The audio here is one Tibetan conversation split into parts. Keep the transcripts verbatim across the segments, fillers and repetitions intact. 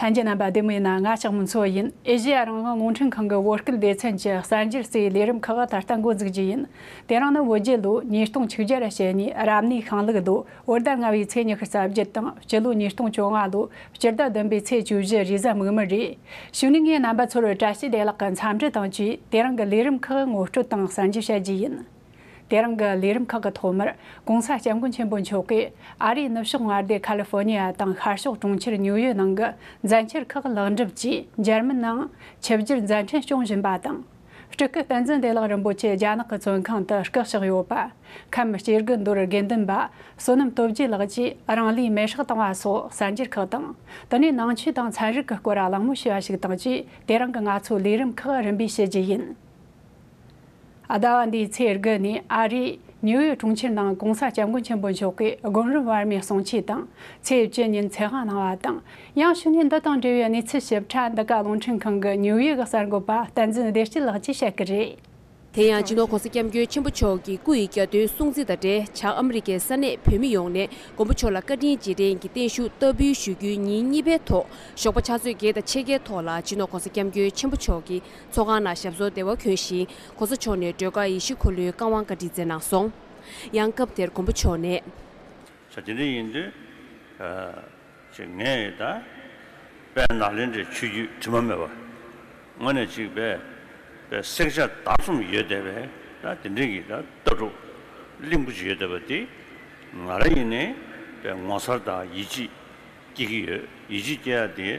གསན་མཁན་རྣམ་པ་བདེ་མོ་ཡིན་ན། ང་ཞག་མུ་མཚོ་ཡིན། ཨེ་ཤེ་ཡ་རང་དབང་རླུང་འཕྲིན་ཁང་གི་བོད་སྐད་སྡེ་ཚན་གྱི་གསར་འགྱུར་གཙོས་ལས་རིམ་ཁག་ད་ལྟ་འགོ་འཛུགས་རྒྱུ་ཡིན། དེ་རིང་ནི་བོད་རྒྱལ་ལོ་ཉིས་སྟོང་བཅུ་བརྒྱ་ར་ཞེ་གཉིས་རབ་གནས་ཤིང་ལུག་ལོ། བོད་ཟླ་ལྔ་བའི་ཚེས་ཉི་ཤུ་རྩ་བརྒྱད་དང་། སྤྱི་ལོ་ཉིས་སྟོང་བཅོ་ལྔ་ལོ་སྤྱི་ཟླ་བདུན་པའི་ཚེས་བཅུ་བཞི་རེས་གཟའ་མིག་དམར་རེད། གཞུག་ནས་ངས་རྣམ་པ་ཚོར་བཀྲ་ཤིས་བདེ་ལེགས་ཀྱི་འཚམས་འདྲི་དང་བཅས། དེ་རིང་གི་ལས་རིམ་ཁག་ངོ་སྤྲོད་དང་གསར་འགྱུར་བཤད་རྒྱུ་ཡིན། དེ་རིང་གི་ལས་རིམ་ཁག་གི་ཐོག་མར། ྋགོང་ས་ྋསྐྱབས་མགོན་ཆེན་པོ་མཆོག་གིས་ཨ་རིའི་ནུབ་ཕྱོགས་མངའ་སྡེ་ཁ་ལི་ཧྥོ་ནི་ཡ་དང་ཤར་ཕྱོགས་གྲོང་ཁྱེར་ཉིའུ་ཡོག་ནང་གི་མཛད་འཆར་ཁག་ལེགས་འགྲུབ་ཀྱིས་འཇར་མན་ནང་ཆིབས་བསྒྱུར་མཛད་འཕྲིན་སྐྱོང་བཞིན་པ་དང་། སྤྲུལ་སྐུ་བསྟན་འཛིན་བདེ་ལེགས་རིན་པོ་ཆེ་རྒྱ་ནག་གི་བཙོན་ཁང་དུ་བཀག་བཞག་ཡོད་པ། ཁམས་སྐྱེ་རྒུ་མདོར་དགེ་འདུན་པ་བསོད་ནམས་སྟོབས་རྒྱས་ལགས་ཀྱིས་རང་ལུས་མེར་སྲེག་བཏང་བ་སོགས་གསར་འགྱུར་ཁག་དང་། དེ་ནས་ནང་ཆོས་དང་ཚན་རིག་གི་སྐོར་གླེང་མོལ་ཞུ་བ་ཞིག་དང་བཅས། དེ་རིང་གི་ང་ཚོའི་ལས་རིམ་ཁག་རིམ་པས་ཞུ་རྒྱུ་ཡིན། ཟླ་བ་འདིའི་ཚེས་དགུ་ནས་ཨ་རིའི་ཉིའུ་ཡོག་གྲོང་ཁྱེར་ནང་ྋགོང་ས་ྋསྐྱབས་མགོན་ཆེན་པོ་མཆོག་གིས་སྒོམ་རིམ་བར་མའི་གསུང་ཆོས་དང་། ཚེས་བཅུ་ཉིན་ཚེ་དབང་གནང་བ་དང་། ཡང་ཕྱི་ཉིན་འདི་དང་འབྲེལ་བའི་གནས་ཚུལ་ཞིབ་ཕྲ་འདི་ག་རླུང་འཕྲིན་ཁང་གི་ཉིའུ་ཡོག་གི་གསར་འགོད་པ་བསྟན་འཛིན་བདེ་སྐྱིད་ལགས་ཀྱིས་བཤད་ཀྱི་རེད། དེ་ཡང་སྤྱི་ནོར་ྋགོང་ས་ྋསྐྱབས་མགོན་ཆེན་པོ་མཆོག་གི་སྐུ་ཡི་གྱ་སྟོན་སྲུང་བརྩི་དང་འབྲེལ། བྱང་ཨ་མི་རི་ཀའི་ས་གནས་བོད་མི་ཡོངས་ནས་མགོན་པོ་མཆོག་ལ་བཀའ་དྲིན་རྗེས་དྲན་གྱི་བརྟན་བཞུགས་བསྟར་འབུལ་ཞུ་རྒྱུའི་ཉིན་གཉིས་པའི་ཐོག་ཞོགས་པ་ཕྱག་ཚོད་བརྒྱད་དང་ཕྱེད་ཀའི་ཐོག་ལ་སྤྱི་ནོར་ྋགོང་ས་ྋསྐྱབས་མགོན་ཆེན་པོ་མཆོག་གིས་ཚོགས་ཁང་ནང་ཞབས་སོར་བདེ་བར་འཁོད་བཞིན། ྋགོང་ས་མཆོག་ནས་སྒྲོལ་དཀར་ཡེ་ཤེས་འཁོར་ལོའི་བཀའ་དབང་བཀའ་དྲིན་སྩལ་གནང་སོང་། ཡང་སྐབས་དེར་མགོན་པོ་མཆོག་ནས། ས་དེ་འདྲ་ཡིན་དུས། ཨ། ཅིག་ངས་ད་དཔལ་ནཱ་ལེནྡྲའི་ཆོས་བརྒྱུད་དྲི་མ་མེད་པ། དངོས་གནས་ཅིག་དཔེ་དཔེ་བསྲེག་བཅད་བརྡར་གསུམ་ཡོད་བསྡད་པའི་ད་དེ་འདྲའི་གི་ད་ལྟ་གྲུབ་བརླིང་པོ་ཅིག་ཡོད་བསྡད་པ་དེ། ང་རང་ཡིན་ནའི་དཔེ་ངོ་མཚར་དང་ཡིད་ཆེས་སྐྱེ་གི་ཡོད། ཡིད་ཆེས་སྐྱེ་ཡ་དེ་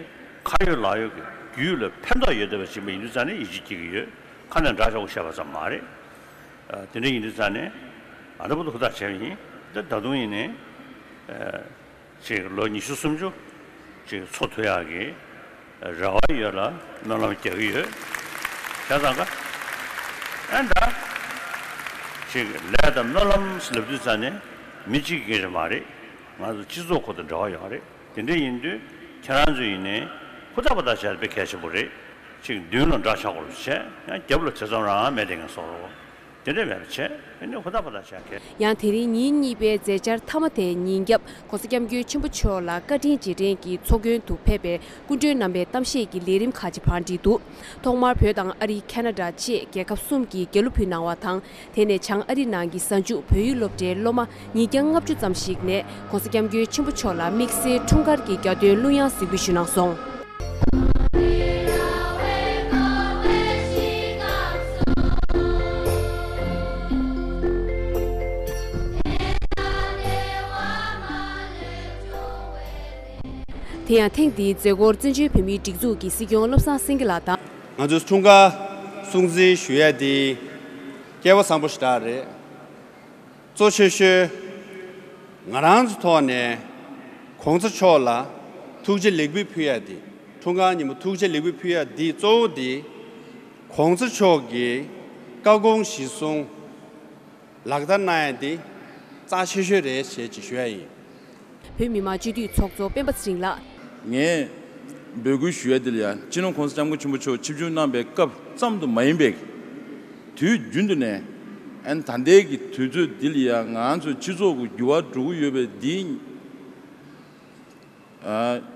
ཁ་ཡོད་ལག་ཡོད་ཀྱི་རྒྱུད་ལ་ཕན་ཐོགས་ཡོད་བསྡད་པ་ཅིག་མ་ཡིན་དུས་ཙང་ནས་ཡིད་ཆེས་སྐྱེ་གི་ཡོད། ཁ་ནས་འདྲ་ཆགས་པོ་བཤད་པ་ཙམ་མ་རེད། ཨ། དེ་འདྲ་ཡིན་དུས་ཙང་ནས་ང་ད་བར་དུ་ཧུར་ཐག་བྱས་པ་ཡིན། ད་ད་དུང་ཡིན་ནའི། ཨ། ཅིག་ལོ་ཉི་ཤུ་སུམ་ཅུ་ཅིག་འཚོ་ཐུབ་ཡག་གི་རེ་བ་ཡོད་ལ་སྨོན་ལམ་རྒྱག་གི་ཡོད། བྱས་ཙང་ཀ་ཨ་ད་ཅིག་ལས་དང་སྨོན་ལམ་ལབ་དུས་ཙང་ནས་མི་གཅིག་གི་རེད་མ་རེད། ང་ཚོ་སྤྱི་ཚོགས་ཁོ་དང་འབྲེལ་བ་ཡོད་རེད། དེ་འདྲ་ཡིན་དུས་ཁྱེད་རང་ཚོ་ཡིན་ནའི་ཧུར་ཐག་པ་ཐག་བྱས་དཔེ་གལ་ཆེན་པོ་རེད། ཅིག་མདུན་ལ་འདྲ་ཆགས་པོ་བྱས། ཡང་རྒྱབ་ལ་ཐེ་ཚོམ་རང་མེད་བསྡད་མཁན་བཟོ་འདྲ། དེ་འདྲ་མེད་པ་བྱས། ཨ་ནི་ཧུར་ཐག་པ་ཐག་བྱས་མཁན། ཡང་དེ་རིང་ཉིན་གཉིས་པའི་མཛད་འཆར་མཐའ་མ་དེའི་ཉིན་རྒྱབ་ྋགོང་ས་ྋསྐྱབས་མགོན་ཆེན་པོ་མཆོག་ལ་བཀའ་དྲིན་རྗེས་དྲན་གྱི་ཚོགས་མགོན་དུ་ཕེབས་པའི་སྐུ་མགྲོན་རྣམ་པའི་གཏམ་བཤད་ཀྱི་ལས་རིམ་ཁག་ཅིག་བང་སྒྲིག་འདུག་ཐོག་མར་བོད་དང་ཨ་རི། ཁེ་ན་ཌ་བཅས་རྒྱལ་ཁབ་གསུམ་གྱིས་རྒྱལ་གླུ་ཕུལ་གནང་བ་དང་། དེ་ནས་བྱང་ཨ་རི་ནང་གི་གཟའ་མཇུག་བོད་ཡིག་སློབ་གྲྭའི་སློབ་མ་ཉིས་བརྒྱ་ལྔ་བཅུ་ཙམ་ཞིག་ནས་ྋགོང་ས་ྋསྐྱབས་མགོན་ཆེན་པོ་མཆོག་ལ་དམིགས་བསལ་འཁྲུངས་སྐར་གྱི་གྱ་སྟོན་གླུ་དབྱངས་གཟིགས་འབུལ་ཞུས་གནང་སོང་། དེ་ཡང་ཐེངས་འདིའི་མཛད་སྒོར་བཙན་བྱོལ་བོད་མིའི་སྒྲིག་འཛུགས་ཀྱི་སྲིད་སྐྱོང་བློ་བཟང་སེང་གེ་ལགས་དང་། ང་ཚོའི་འཁྲུངས་སྐར་སྲུང་བརྩི་ཞུ་ཡ་དེ་སྐལ་བ་བཟང་པོ་ཞེ་དྲག་རེད། གཙོ་ཆེ་ཤོས་ང་རང་ཚོ་ཐོག་ནས་གོང་ས་མཆོག་ལ་ཐུགས་རྗེ་ལེགས་འབུལ་ཕུལ་ཡ་དེ། འཁྲུངས་སྐར་ཉིན་མོ་ཐུགས་རྗེ་ལེགས་འབུལ་ཕུལ་ཡ་དེ་གཙོ་བོ་དེ་གོང་ས་མཆོག་གི་བཀའ་དགོངས་གཞིར་བཟུང་ལག་བསྟར་གནང་ཡ་དེ་རྩ་ཆེ་ཤོས་རེད་ཞེས་ཅིག་ཞུ་ཡ་ཡིན། བོད་མི་མང་སྤྱི་འཐུས་ཚོགས་གཙོ་སྤེན་པ་ཚེ་རིང་ལགས། ངས་འབོད་སྐུལ་ཞུ་ཡ་འདི་ལ་ཡང་སྤྱི་ནོར་གོང་ས་སྐྱབས་མགོན་ཆེན་པོ་མཆོག་ཆིབས་བསྒྱུར་གནང་པའི་སྐབས་ཙམ་དུ་མ་ཡིན་པའི་དུས་རྒྱུན་དུ་ནས་ཨན་ད་ལྟའི་གི་དུས་ཚོད་འདི་ལ་ཡང་ང་ཚོ་སྤྱི་ཚོགས་ཀྱི་འགྱུར་བ་འགྲོ་གི་ཡོད་པའི་འདི་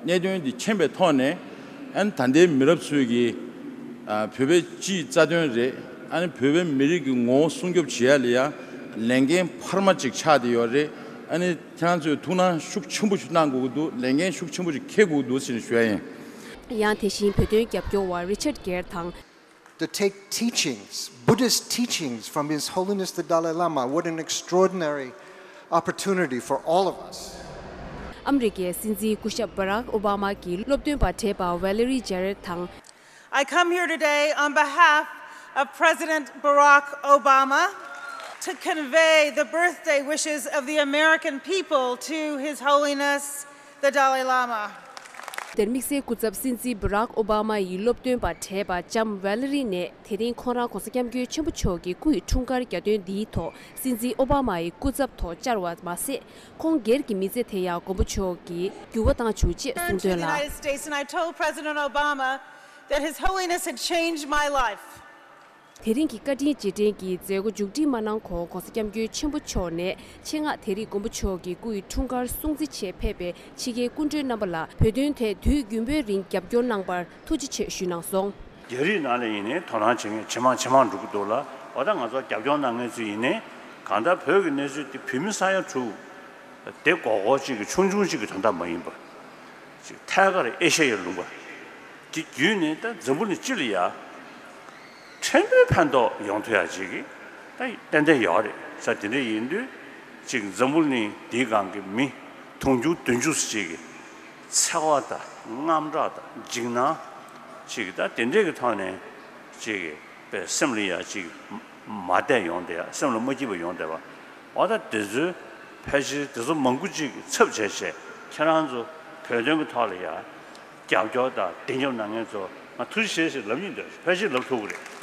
གནད་དོན་འདི་མཁྱེན་པའི་ཐོག་ནས་ཨན་ད་ལྟའི་མི་རབས་ཚོས་ཀྱི་བོད་པའི་སྤྱིའི་རྩ་དོན་རེད། ཨ་ནི་བོད་པའི་མི་རིགས་ཀྱི་ངོ་བོ་སྲུང་སྐྱོབ་བྱེད་ཡ་ལ་ཡ་ལས་འགན་འཕར་མ་ཅིག་ཆགས་བསྡད་ཡོད་རེད། ཨ་ནི་ཁྱེད་རང་ཚོས་ཐུགས་སྣང་ཤུགས་ཆེན་པོ་ཞིག་གནང་དགོས་ཀྱི་འདུག་ལས་འགན་ཤུགས་ཆེན་པོ་ཞིག་འཁྱེར་དགོས་ཀྱི་འདུག་ཟེར་ནས་ཞུ་ཡ་ཡིན། ཡང་དེ་བཞིན་བོད་དོན་རྒྱབ་སྐྱོར་བ་རི་ཆར་གེར་དང་། To take teachings, Buddhist teachings from His Holiness the Dalai Lama, what an extraordinary opportunity for all of us. ཨ་མི་རི་ཀའི་སྲིད་འཛིན་སྐུ་ཞབས་བྷ་རག་ཨོ་བྷ་མ་གི་སློབ་སྟོན་པ་གྲས་པ་ཝེ་ལེ་རི་ཇེ་རེད་དང་། I come here today on behalf of President Barack Obama to convey the birthday wishes of the American people to His Holiness the Dalai Lama. དེར་དམིགས་བསལ་སྐུ་ཚབ་སྲིད་འཛིན་བྷ་རག་ཨོ་བྷ་མ་ཡི་སློབ་སྟོན་པ་གྲས་པ་ལྕམ་ཝེ་ལེ་རི་ནས་དེ་རིང་ཁོང་རང་གོང་ས་སྐྱབས་མགོན་ཆེན་པོ་མཆོག་གི་སྐུ་ཡི་འཁྲུངས་སྐར་གྱ་སྟོན་འདིའི་ཐོག་སྲིད་འཛིན་ཨོ་བྷ་མ་ཡི་སྐུ་ཚབ་ཐོག་བཅར་བ་མ་ཟད། ཁོང་སྒེར་གྱི་མི་ཚེ་དེ་ཡང་མགོན་པོ་མཆོག་གིས་འགྱུར་བ་བཏང་བྱུང་ཅེས་གསུངས་དོན་ལ། Returned to the United States, and I told President Obama that His Holiness had changed my life. དེ་རིང་གི་བཀའ་དྲིན་རྗེས་དྲན་གྱི་མཛད་སྒོ་མཇུག་སྒྲིལ་མ་གནང་གོང་༧གོང་ས་༧སྐྱབས་མགོན་ཆེན་པོ་མཆོག་ནས་ཆེད་མངགས་དེ་རིང་མགོན་པོ་མཆོག་གི་སྐུ་ཡི་འཁྲུངས་སྐར་སྲུང་བརྩི་ཆེད་ཕེབས་པའི་ཕྱི་རྒྱལ་སྐུ་མགྲོན་རྣམ་པ་ལ་བོད་དོན་ཐད་དུས་རྒྱུན་པའི་རིང་རྒྱབ་སྐྱོར་གནང་བར་ཐུགས་རྗེ་ཆེ་ཞུས་གནང་སོང་། རྒྱ་རིགས་ནང་ལ་ཡིན་ནའི་དོ་སྣང་བྱེད་མཁན་ཇེ་མང་ཇེ་མང་འགྲོ་གི་འདུག་ལ། འོ་ད་ང་ཚོ་རྒྱབ་སྐྱོར་གནང་མཁན་ཚོ་ཡིན་ནའི་གང་ལྟར་བོད་ཀྱི་གནས་ཚུལ་དེ་བོད་མི་ས་ཡ་དྲུག་དེ་སྒོར་སྒོར་གཅིག་གི་ཆུང་ཆུང་གཅིག་གི་དོན་དག་མ་ཡིན་པ། ཅིག་ཐད་ཀར་ཨེ་ཤ་ཡའི་ལུང་པ་དེ་བརྒྱུད་ནས་ད་འཛམ་བུ་གླིང་སྤྱི་ལ་ཡ་ཕྲན་བུའི་ཕན་ཐོགས་ཡོང་ཐུབ་ཡ་ཅིག་གི་ད་ཏན་ཏན་ཡོད་རེད་ས། དེ་འདྲ་ཡིན་དུས་ཅིག་འཛམ་བུ་གླིང་འདིའི་སྒང་གི་མི་དུང་ཕྱུར་བདུན་ཅུ་ཅིག་གི་འཚེ་བ་དང་དངངས་སྐྲག་དང་འཇིགས་སྣང་ཅིག་ད་དེ་འདྲས་ཀྱི་ཐོག་ནས་ཅིག་པའི་སེམས་ལ་ཡ་ཅིག་མ་བདེ་ཡོང་བསྡད་ཡ། སེམས་ལ་མ་སྐྱིད་པ་ཡོང་བསྡད་པ། འོ་ད་དེ་ཚོའི་ཕལ་ཆེར་དེ་ཚོ་མང་པོ་ཅིག་གི་ཚབ་བྱས་བྱས་ཁྱེད་རང་ཚོ་བོད་དོན་གྱི་ཐོག་ལ་ཡ་རྒྱབ་སྐྱོར་དང་བདེན་རྒྱབ་གནང་མཁན་ཚོ་ང་ཐུགས་རྗེ་ཆེ་ཞེས་ལབ་སྙིང་འདོད། ཕལ་ཆེར་ལབ་ཐུབ་ཀྱི་རེད།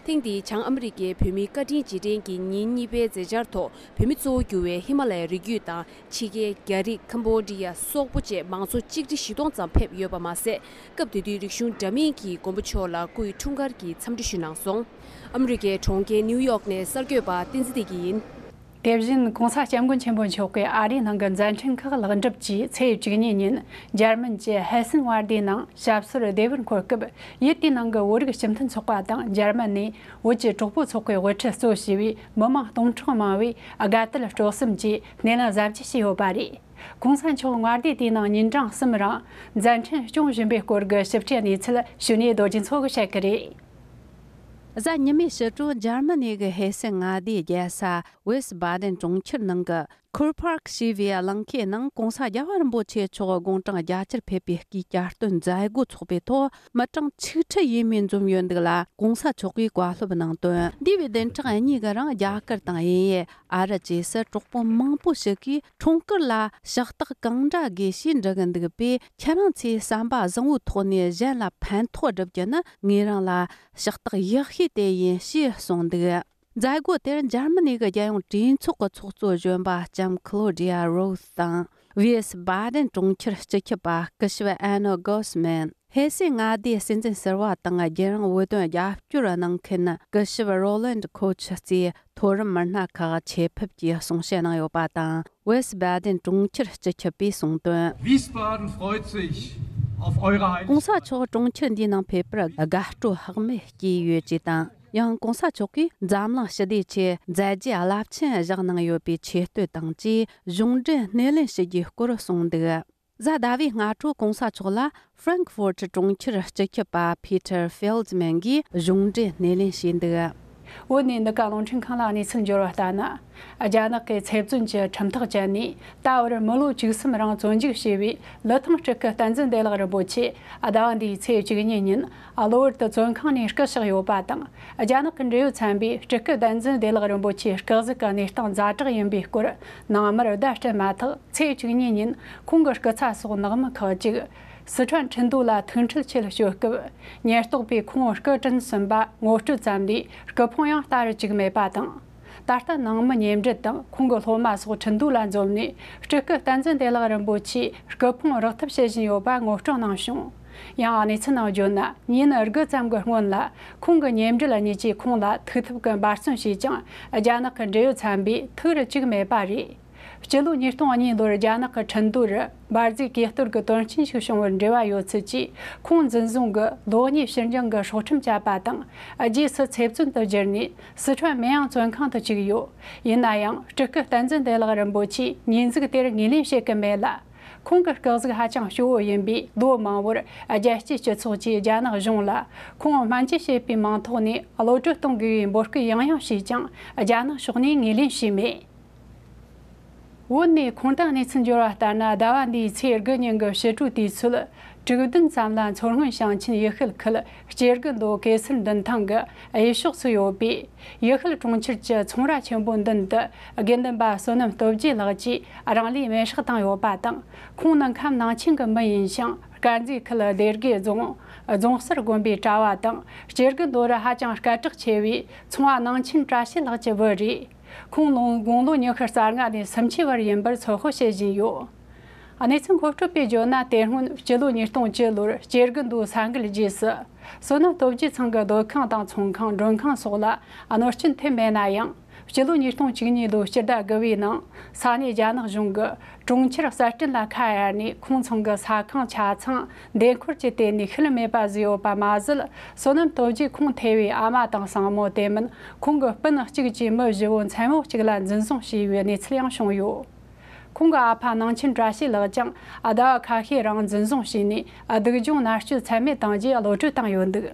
ཐེངས་འདིའི་བྱང་ཨ་མི་རི་ཀའི་བོད་མིའི་བཀའ་དྲིན་རྗེས་དྲན་གྱི་ཉིན་གཉིས་པའི་མཛད་འཆར་ཐོག་བོད་མི་གཙོ་བོ་གྱུར་བའི་ཧི་མ་ལ་ཡའི་རི་རྒྱུད་དང་ཕྱི་རྒྱལ་རྒྱ་རིགས་ཁམ་བོ་ཌི་ཡ་སོག་པོ་བཅས་མང་ཚོགས་གཅིག་ཁྲི་བཞི་སྟོང་ཙམ་ཕེབས་ཡོད་པ་མ་ཟད། སྐབས་དེ་དུས་རིག་གཞུང་འདྲ་མིན་གྱིས་མགོན་པོ་མཆོག་ལ་སྐུ་ཡི་འཁྲུངས་སྐར་གྱི་འཚམས་འདྲི་ཞུས་གནང་སོང་། ཨ་མི་རི་ཀའི་གྲོང་ཁྱེར་ནིའུ་ཡོག་ནས་གསར་འགོད་པ་བསྟན་འཛིན་བདེ་སྐྱིད་ཡིན། དེ་བཞིན་༧གོང་ས་༧སྐྱབས་མགོན་ཆེན་པོ་མཆོག་གིས་ཨ་རིའི་ནང་གི་མཛད་འཕྲིན་ཁག་ལེགས་འགྲུབ་ཀྱིས་ཚེས་བཅུ་གཉིས་ཉིན་འཇར་མན་གྱི་ཧེ་སེན་ཝར་དིའི་ནང་ཞབས་སོར་བདེ་བར་འཁོད་སྐབས། ཡུལ་དེའི་ནང་གི་བོད་རིགས་སྤྱི་མཐུན་ཚོགས་པ་དང་འཇར་མན་ནས་བོད་ཀྱི་གྲོགས་པོ་ཚོགས་པའི་དབུ་ཁྲིད་གཙོ་བྱས་པའི་མི་མང་སྟོང་ཕྲག་མང་བས་དགའ་དད་སྤྲོ་གསུམ་གྱིས་སྣེ་ལེན་གཟབ་རྒྱས་བྱས་ཡོད་པ་རེད། ༧གོང་ས་མཆོག་ཝར་དི་དེའི་ནང་ཉིན་གྲངས་གསུམ་རིང་མཛད་འཕྲིན་སྐྱོང་བཞིན་པའི་སྐོར་གྱི་ཞིབ་ཕྲའི་གནས་ཚུལ་ཞུ་ནས་རྡོ་རྗེ་མཚོ་གིས་བཤད་ཀྱི་རེད། གཟའ་ཉི་མའི་ཕྱི་དྲོ་འཇར་མ་ནི་གི་ཧེ་སེན་མངའ་སྡེའི་རྒྱལ་ས་ཝེས་བྷ་དན་གྲོང་ཁྱེར་ནང་གི་ཁུར་པཱརྐ་ཞེས་པའི་གླིང་ཁའི་ནང་གོང་ས་རྒྱལ་བ་རིན་པོ་ཆེ་མཆོག་དགུང་གྲངས་བརྒྱད་ཅུར་ཕེབས་པའི་སྐུའི་གྱ་སྟོན་མཛད་སྒོ་འཚོགས་པའི་ཐོག་མི་གྲངས་ཆིག་ཁྲི་ཡས་མས་འཛོམས་ཡོད་འདུག་ལ། གོང་ས་མཆོག་གིས་བཀའ་སློབ་གནང་དོན། འདས་པའི་བདུན་ཕྲག་གཉིས་ཀྱི་རིང་རྒྱ་གར་དང་དབྱིན་ཡུལ། ཨ་རི་བཅས་སུ་གྲོགས་པོ་མང་པོ་ཞིག་གིས་འཁྲུངས་སྐར་ལ་ཕྱག་རྟགས་གང་འདྲ་དགོས་ཞེས་འདྲི་གི་འདུག་པས། ཁྱེད་རང་ཚོས་བསམ་པ་བཟང་བོའི་ཐོག་ནས་གཞན་ལ་ཕན་ཐོགས་བསྒྲུབ་རྒྱུ་ནི་ངེད་རང་ལ་ཕྱག་རྟགས་ཡག་ཤོས་དེ་ཡིན་ཞེས་གསུངས་འདུག། མཛད་སྒོ་དེར་འཇར་མ་ནི་གི་རྒྱལ་ཡོངས་གྲོས་ཚོགས་ཀྱི་ཚོགས་གཙོ་གཞོན་པ་ལྕམ་ཁི་ལོ་ཌི་ཡ་རོ་སི་དང་། ཝེས་བྷ་དན་གྲོང་ཁྱེར་སྤྱི་ཁྱབ་པ་སྐུ་ཞབས་ཨེ་ནོ་གོ་སི་མན། ཧེ་སེ་མངའ་སྡེའི་སྲིད་འཛིན་ཟུར་པ་དང་རྒྱལ་རོང་བོད་དོན་རྒྱབ་སྐྱོར་གནང་མཁན་སྐུ་ཞབས་རོ་ལན་ཁོ་ཆི་གཙོས་མཐོ་རིམ་མི་སྣ་ཁག་ཆེད་ཕེབས་ཀྱིས་གསུང་བཤད་གནང་ཡོད་པ་དང་། ཝེས་བྷ་དན་གྲོང་ཁྱེར་སྤྱི་ཁྱབ་པས་གསུངས་དོན། Wiesbaden freut sich auf eure Heiligkeit. ༧གོང་ས་མཆོག་གྲོང་ཁྱེར་འདིའི་ནང་ཕེབས་པར་དགའ་སྤྲོ་ལྷག་མེད་སྐྱེས་ཡོད་ཅེས་དང་། ཡང་༧གོང་ས་མཆོག་གིས་འཛམ་གླིང་ཞི་བདེའི་ཆེད་མཛད་རྗེས་རླབས་ཆེན་བཞག་གནང་ཡོད་པའི་ཆེ་བསྟོད་དང་བཅས་གཞུང་འབྲེལ་སྣེ་ལེན་ཞུ་རྒྱུའི་སྐོར་གསུངས་འདུག། གཟའ་ཟླ་བའི་སྔ་དྲོ་༧གོང་ས་མཆོག་ལ་ཧྥ་རན་ཁི་ཧྥོར་ཊི་གྲོང་ཁྱེར་སྤྱི་ཁྱབ་པ་ཕི་ཏར་ཧྥེལ་ཛི་མན་གྱིས་གཞུང་འབྲེལ་སྣེ་ལེན་བྱས་འདུག། བོད་ནས་འདི་ག་རླུང་འཕྲིན་ཁང་ལ་གནས་ཚུལ་འབྱོར་བ་ལྟར་ན། རྒྱ་ནག་གི་ཚེ་བཙོན་གྱི་ཁྲིམས་ཐག་བཅད་ནས་ད་བར་མི་ལོ་བཅུ་གསུམ་རིང་བཙོན་འཇུག་བྱས་པའི་ལི་ཐང་སྤྲུལ་སྐུ་བསྟན་འཛིན་བདེ་ལེགས་རིན་པོ་ཆེ་ཟླ་བ་འདིའི་ཚེས་བཅུ་གཉིས་ཉིན་གློ་བུར་དུ་བཙོན་ཁང་ནས་སྐུ་གཤེགས་ཡོད་པ་དང་། རྒྱ་ནག་གི་འབྲེལ་ཡོད་ཚན་པས་སྤྲུལ་སྐུ་བསྟན་འཛིན་བདེ་ལེགས་རིན་པོ་ཆེའི་སྐུ་གཟུགས་ཀྱི་གནས་སྟངས་ཛ་དྲག་ཡིན་པའི་སྐོར་ནང་མར་བརྡ་སྤྲད་མ་ཐག་ཚེས་བཅུ་གཉིས་ཉིན་ཁོང་གི་སྐུ་ཚ་སོགས་ནང་མི་ཁག་ཅིག་སི་ཁྲོན་ཁྲིན་ཏུའུ་ལ་ཐུགས་འཕྲད་ཆེད་བསྐྱོད་སྐབས། ཉེན་རྟོག་པས་ཁོང་སྐུ་དྲིན་གསོན་པ་ངོ་སྤྲོད་ཙམ་ལས་སྐུ་ཕུང་ཡང་ལྟ་རུ་བཅུག་མེད་པ་དང་། ད་ལྟ་ནང་མི་ཉེ་འབྲེལ་དང་ཁོང་གི་སློབ་མ་སོགས་ཁྲིན་ཏུའུ་ལ་འཛོམས་ནས་སྤྲུལ་སྐུ་བསྟན་འཛིན་བདེ་ལེགས་རིན་པོ་ཆེའི་སྐུ་ཕུང་རག་ཐབས་བྱེད་བཞིན་ཡོད་པ་ངོ་སྤྲོད་གནང་བྱུང་། ཡང་གནས་ཚུལ་ནང་བརྗོད་ན། ཉིན་དགུ་ཙམ་གྱི་སྔོན་ལ་ཁོང་གི་ཉེ་འབྲེལ་གཉིས་ཀྱིས་ཁོང་ལ་ཐུག་ཐབས་ཀྱི་འབད་བརྩོན་བྱས་ཀྱང་རྒྱ་ནག་གི་འབྲེལ་ཡོད་ཚན་པས་ཐུག་རུ་བཅུག་མེད་པ་རེད། སྤྱི་ལོ་ཉིས་སྟོང་གཉིས་ལོར་རྒྱ་ནག་གི་ཁྲིན་ཏུའུ་རུ་འབར་རྫས་གས་གཏོར་གྱི་དོན་རྐྱེན་ཞིག་བྱུང་བར་འབྲེལ་བ་ཡོད་ཚུལ་གྱིས་ཁོང་འཛིན་བཟུང་གིས་ལོ་གཉིས་ཕྱིར་འགྱངས་ཀྱི་སྲོག་ཁྲིམས་བཅད་པ་དང་། རྗེས་སུ་ཚེ་བཙོན་དུ་བསྒྱུར་ནས་སི་ཁྲོན་མེན་ཡང་བཙོན་ཁང་དུ་བཅུག་ཡོད། ཡིན་ན་ཡང་སྤྲུལ་སྐུ་བསྟན་འཛིན་བདེ་ལེགས་རིན་པོ་ཆེས་ཉེས་འཛུགས་དེར་ངོས་ལེན་བྱེད་ཀྱི་མེད་ལ། ཁོང་གི་སྐུ་གཟུགས་ཧ་ཅང་སྐྱོ་བོ་ཡིན་པས་ལོ་མང་པོར་རྒྱལ་སྤྱིའི་སྤྱི་ཚོགས་ཀྱིས་རྒྱ་ནག་གཞུང་ལ་ཁོང་སྨན་བཅོས་བྱེད་པའི་མིང་ཐོག་ནས་གློད་གྲོལ་གཏོང་དགོས་པའི་འབོད་སྐུལ་ཡང་ཡང་བྱས་ཀྱང་རྒྱ་ནག་ཕྱོགས་ནས་ངོས་ལེན་བྱས་མེད། བོད་ནས་ཁུངས་དང་གནས་ཚུལ་འབྱོར་བ་ལྟར་ན། ཟླ་བ་འདིའི་ཚེས་དགུ་ཉིན་གྱི་ཕྱི་དྲོའི་དུས་ཚོད་དྲུག་བདུན་ཙམ་ལ་མཚོ་སྔོན་ཞིང་ཆེན་ཡུལ་ཤུལ་ཁུལ་སྐྱེ་རྒུ་མདོ་གེ་སར་མདུན་ཐང་གི་གཡས་ཕྱོགས་སུ་ཡོད་པའི་ཡུལ་ཤུལ་གྲོང་ཁྱེར་གྱི་ཚོང་ར་ཆེན་པོའི་མདུན་དུ་དགེ་འདུན་པ་བསོད་ནམས་སྟོབས་རྒྱས་ལགས་ཀྱིས་རང་ལུས་མེར་བསྲེགས་བཏང་ཡོད་པ་དང་། ཁོང་ནི་ཁམས་ནང་ཆེན་གྱི་མི་ཡིན་ཞིང་། དཀར་མཛེས་ཁུལ་སྡེ་དགེ་རྫོང་རྫོང་གསར་དགོན་པའི་གྲྭ་བ་དང་། སྐྱེ་རྒུ་མདོ་རུ་ཧ་ཅང་སྐད་གྲགས་ཆེ་བའི་ཚོང་བ་ནང་ཆེན་བཀྲ་ཤིས་ལགས་ཀྱི་བུ་རེད། ཁོང་ལོ་དགུང་ལོ་ཉི་ཤུ་རྩ་ལྔ་ནས་སུམ་ཅུ་བར་ཡིན་པར་ཚོད་དཔག་བྱེད་བཞིན་ཡོད། གནས་ཚུལ་མཁོ་སྤྲོད་པས་བརྗོད་ན། དེ་སྔོན་སྤྱི་ལོ་ཉིས་སྟོང་བཅུ་ལོར་སྐྱེ་རྒུ་མདོ་ས་འགུལ་རྗེས་སུ། བསོད་ནམས་སྟོབས་རྒྱས་ཚང་གི་སྡོད་ཁང་དང་ཚོང་ཁང་། མགྲོན་ཁང་སོགས་ལ་གནོད་སྐྱོན་ཐེབས་མེད་ན་ཡང་། སྤྱི་ལོ་ཉིས་སྟོང་བཅུ་གཉིས་ལོའི་སྤྱི་ཟླ་དགུ་བའི་ནང་ས་གནས་རྒྱ་ནག་གཞུང་གིས་གྲོང་ཁྱེར་གསར་སྐྲུན་ལ་ཁ་གཡར་ནས། ཁོང་ཚང་གི་ས་ཁང་ཆ་ཚང་འདེམས་བསྐོ་བྱས་ཏེ་ནས་ཤུལ་མེད་པ་བཟོས་ཡོད་པ་མ་ཟད། བསོད་ནམས་སྟོབས་རྒྱས་ཁོང་ཐེ་བའི་ཨ་མ་དང་སྲིང་མོ། དེ་མིན་ཁོང་གི་སྤུན་གཅིག་བཅས་མི་བཞི་བོ་མཚན་མོ་གཅིག་ལ་འཛིན་བཟུང་བྱས་པའི་གནས་ཚུལ་ཡང་བྱུང་ཡོད། ཁོང་གི་ཨ་ཕ་ནང་ཆེན་བཀྲ་ཤིས་ལགས་ཀྱང་ཟླ་བ་ཁ་ཤས་རིང་འཛིན་བཟུང་བྱས་ནས། སྡུག་སྦྱོང་མནར་གཅོད་ཚད་མེད་བཏང་རྒྱུའི་གློད་གྲོལ་བཏང་ཡོད་འདུག་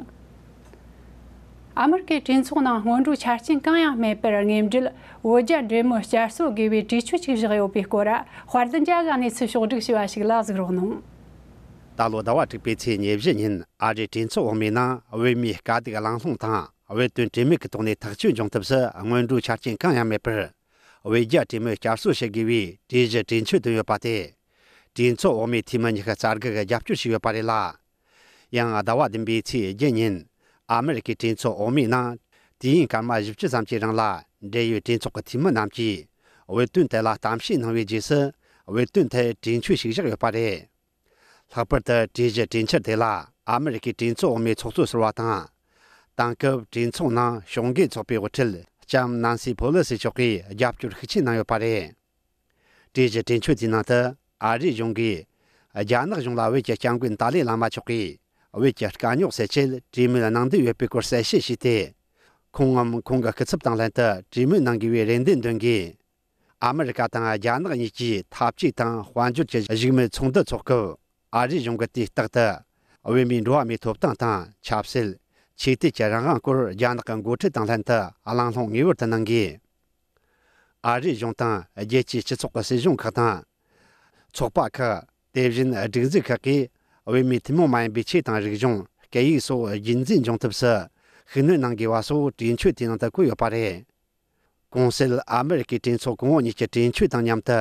ཨ་མེ་རི་ཀའི་གྲོས་ཚོགས་ནང་སྔོན་འགྲོའི་ཆ་རྐྱེན་གང་ཡང་མེད་པར། དངོས་འབྲེལ་བོད་རྒྱ་འབྲེལ་མོལ་བསྐྱར་གསོ་དགོས་པའི་གྲོས་ཆོད་ཅིག་བཞག་ཡོད་པའི་སྐོར། དཔལ་ལྡན་རྒྱལ་གྱི་གནས་ཚུལ་ཕྱོགས་བསྒྲིགས་བྱས་པ་ཞིག་ལ་གཟིགས་རོགས་གནང་། ད་ལོ་ཟླ་བ་དྲུག་པའི་ཚེས་ཉེར་བཞི་ཉིན། ཨ་རིའི་གྲོས་ཚོགས་འོག་མའི་ནང་བོད་མིའི་དཀའ་སྡུག་གླེང་སློང་དང་། བོད་དོན་གྲོས་མོལ་གྱི་ཐོག་ནས་ཐག་གཅོད་འབྱུང་ཐབས་སུ་སྔོན་འགྲོའི་ཆ་རྐྱེན་གང་ཡང་མེད་པར། བོད་རྒྱ་གྲོས་མོལ་བསྐྱར་གསོ་བྱེད་དགོས་པའི་གྲོས་གཞི་གྲོས་ཆོད་བཏོན་ཡོད་པ་དེ། གྲོས་ཚོགས་འོག་མའི་འཐུས་མི་ཉི་ཤུ་རྩ་དགུ་གིས་རྒྱབ་སྐྱོར་བྱས་ཡོད་པ་རེད་ལ། ཡང་ཟླ་བ་བདུན་པའི་ཚེས་བརྒྱད་ཉིན། ཨ་མེ་རི་ཀའི་གྲོས་ཚོགས་འོག་མའི་ནང་། དུས་ཡུན་སྐར་མ་བཞི་བཅུ་ཙམ་གྱི་རིང་ལ། འབྲེལ་ཡོད་གྲོས་ཚོགས་ཀྱི་འཐུས་མི་རྣམས་ཀྱིས། བོད་དོན་ཐད་ལ་གཏམ་བཤད་གནང་བའི་རྗེས་སུ། བོད་དོན་ཐད་གྲོས་ཆོད་ཞིག་བཞག་ཡོད་པ་རེད། ལྷག་པར་དུ་གྲོས་གཞི་གྲོས་འཆར་དེ་ལ། ཨ་མེ་རི་ཀའི་གྲོས་ཚོགས་འོག་མའི་ཚོགས་གཙོ་ཟུར་པ་དང་། དེང་སྐབས་གྲོས་ཚོགས་ནང་ཕྱོགས་འགལ་ཚོགས་པའི་དབུ་ཁྲིད་ལྕམ་ནན་སི་ཕོ་ལི་སི་མཆོག་གིས་རྒྱབ་སྐྱོར་ཤུགས་ཆེ་གནང་ཡོད་པ་རེད། གྲོས་གཞི་གྲོས་ཆོད་དེའི་ནང་དུ། ཨ་རིའི་གཞུང་གིས་རྒྱ་ནག་གཞུང་ལ་བོད་ཀྱི་སྐྱབས་མགོན་ཏཱ་ལའི་བླ་མ་མཆོག་གིས་བོད་ཀྱི་དཀའ་རྙོག་སེལ་ཆེད་གྲོས་མོལ་གནང་འདོད་ཡོད་པའི་སྐོར་གསལ་བཤད་བྱས་ཏེ། ཁོང་ངམ་ཁོང་གི་སྐུ་ཚབ་དང་ལྷན་དུ་གྲོས་མོལ་གནང་དགོས་པའི་རེ་འདུན་འདོན་དགོས། ཨ་མི་རི་ཀ་དང་རྒྱ་ནག་གཉིས་ཀྱིས་འཐབ་ཇུས་དང་དཔལ་འབྱོར་གྱི་བཞུགས་མོལ་ཚོགས་འདུ་འཚོགས་སྐབས། ཨ་རིའི་གཞུང་གིས་དུས་རྟག་ཏུ་བོད་མིའི་འགྲོ་བ་མིའི་ཐོབ་ཐང་དང་ཆབ་སྲིད། ཆོས་དད་ཀྱི་རང་དབང་སྐོར་རྒྱ་ནག་གི་འགོ་ཁྲིད་དང་ལྷན་དུ་གླེང་སློང་ངེས་པར་དུ་གནང་དགོས། ཨ་རིའི་གཞུང་དང་རྒྱལ་སྤྱིའི་སྤྱི་ཚོགས་ཀྱི་སྲིད་གཞུང་ཁག་དང་། ཚོགས་པ་ཁག། དེ་བཞིན་སྒྲིག་འཛུགས་ཁག་གིས་བོད་མིའི་ཐུན་མོང་མ་ཡིན་པའི་ཆོས་དང་རིག་གཞུང་། སྐད་ཡིག་སོགས་རྒྱུན་འཛིན་འབྱུང་ཐབས་སུ་ཤུགས་སྣོན་གནང་དགོས་པ་སོགས་གྲོས་ཆོད་དེའི་ནང་དུ་བཀོད་ཡོད་པ་རེད། གོང་གསལ་ཨ་མི་རི་ཀའི་གྲོས་ཚོགས་གོང་འོག་གཉིས་ཀྱི་གྲོས་ཆོད་དང་མཉམ་དུ།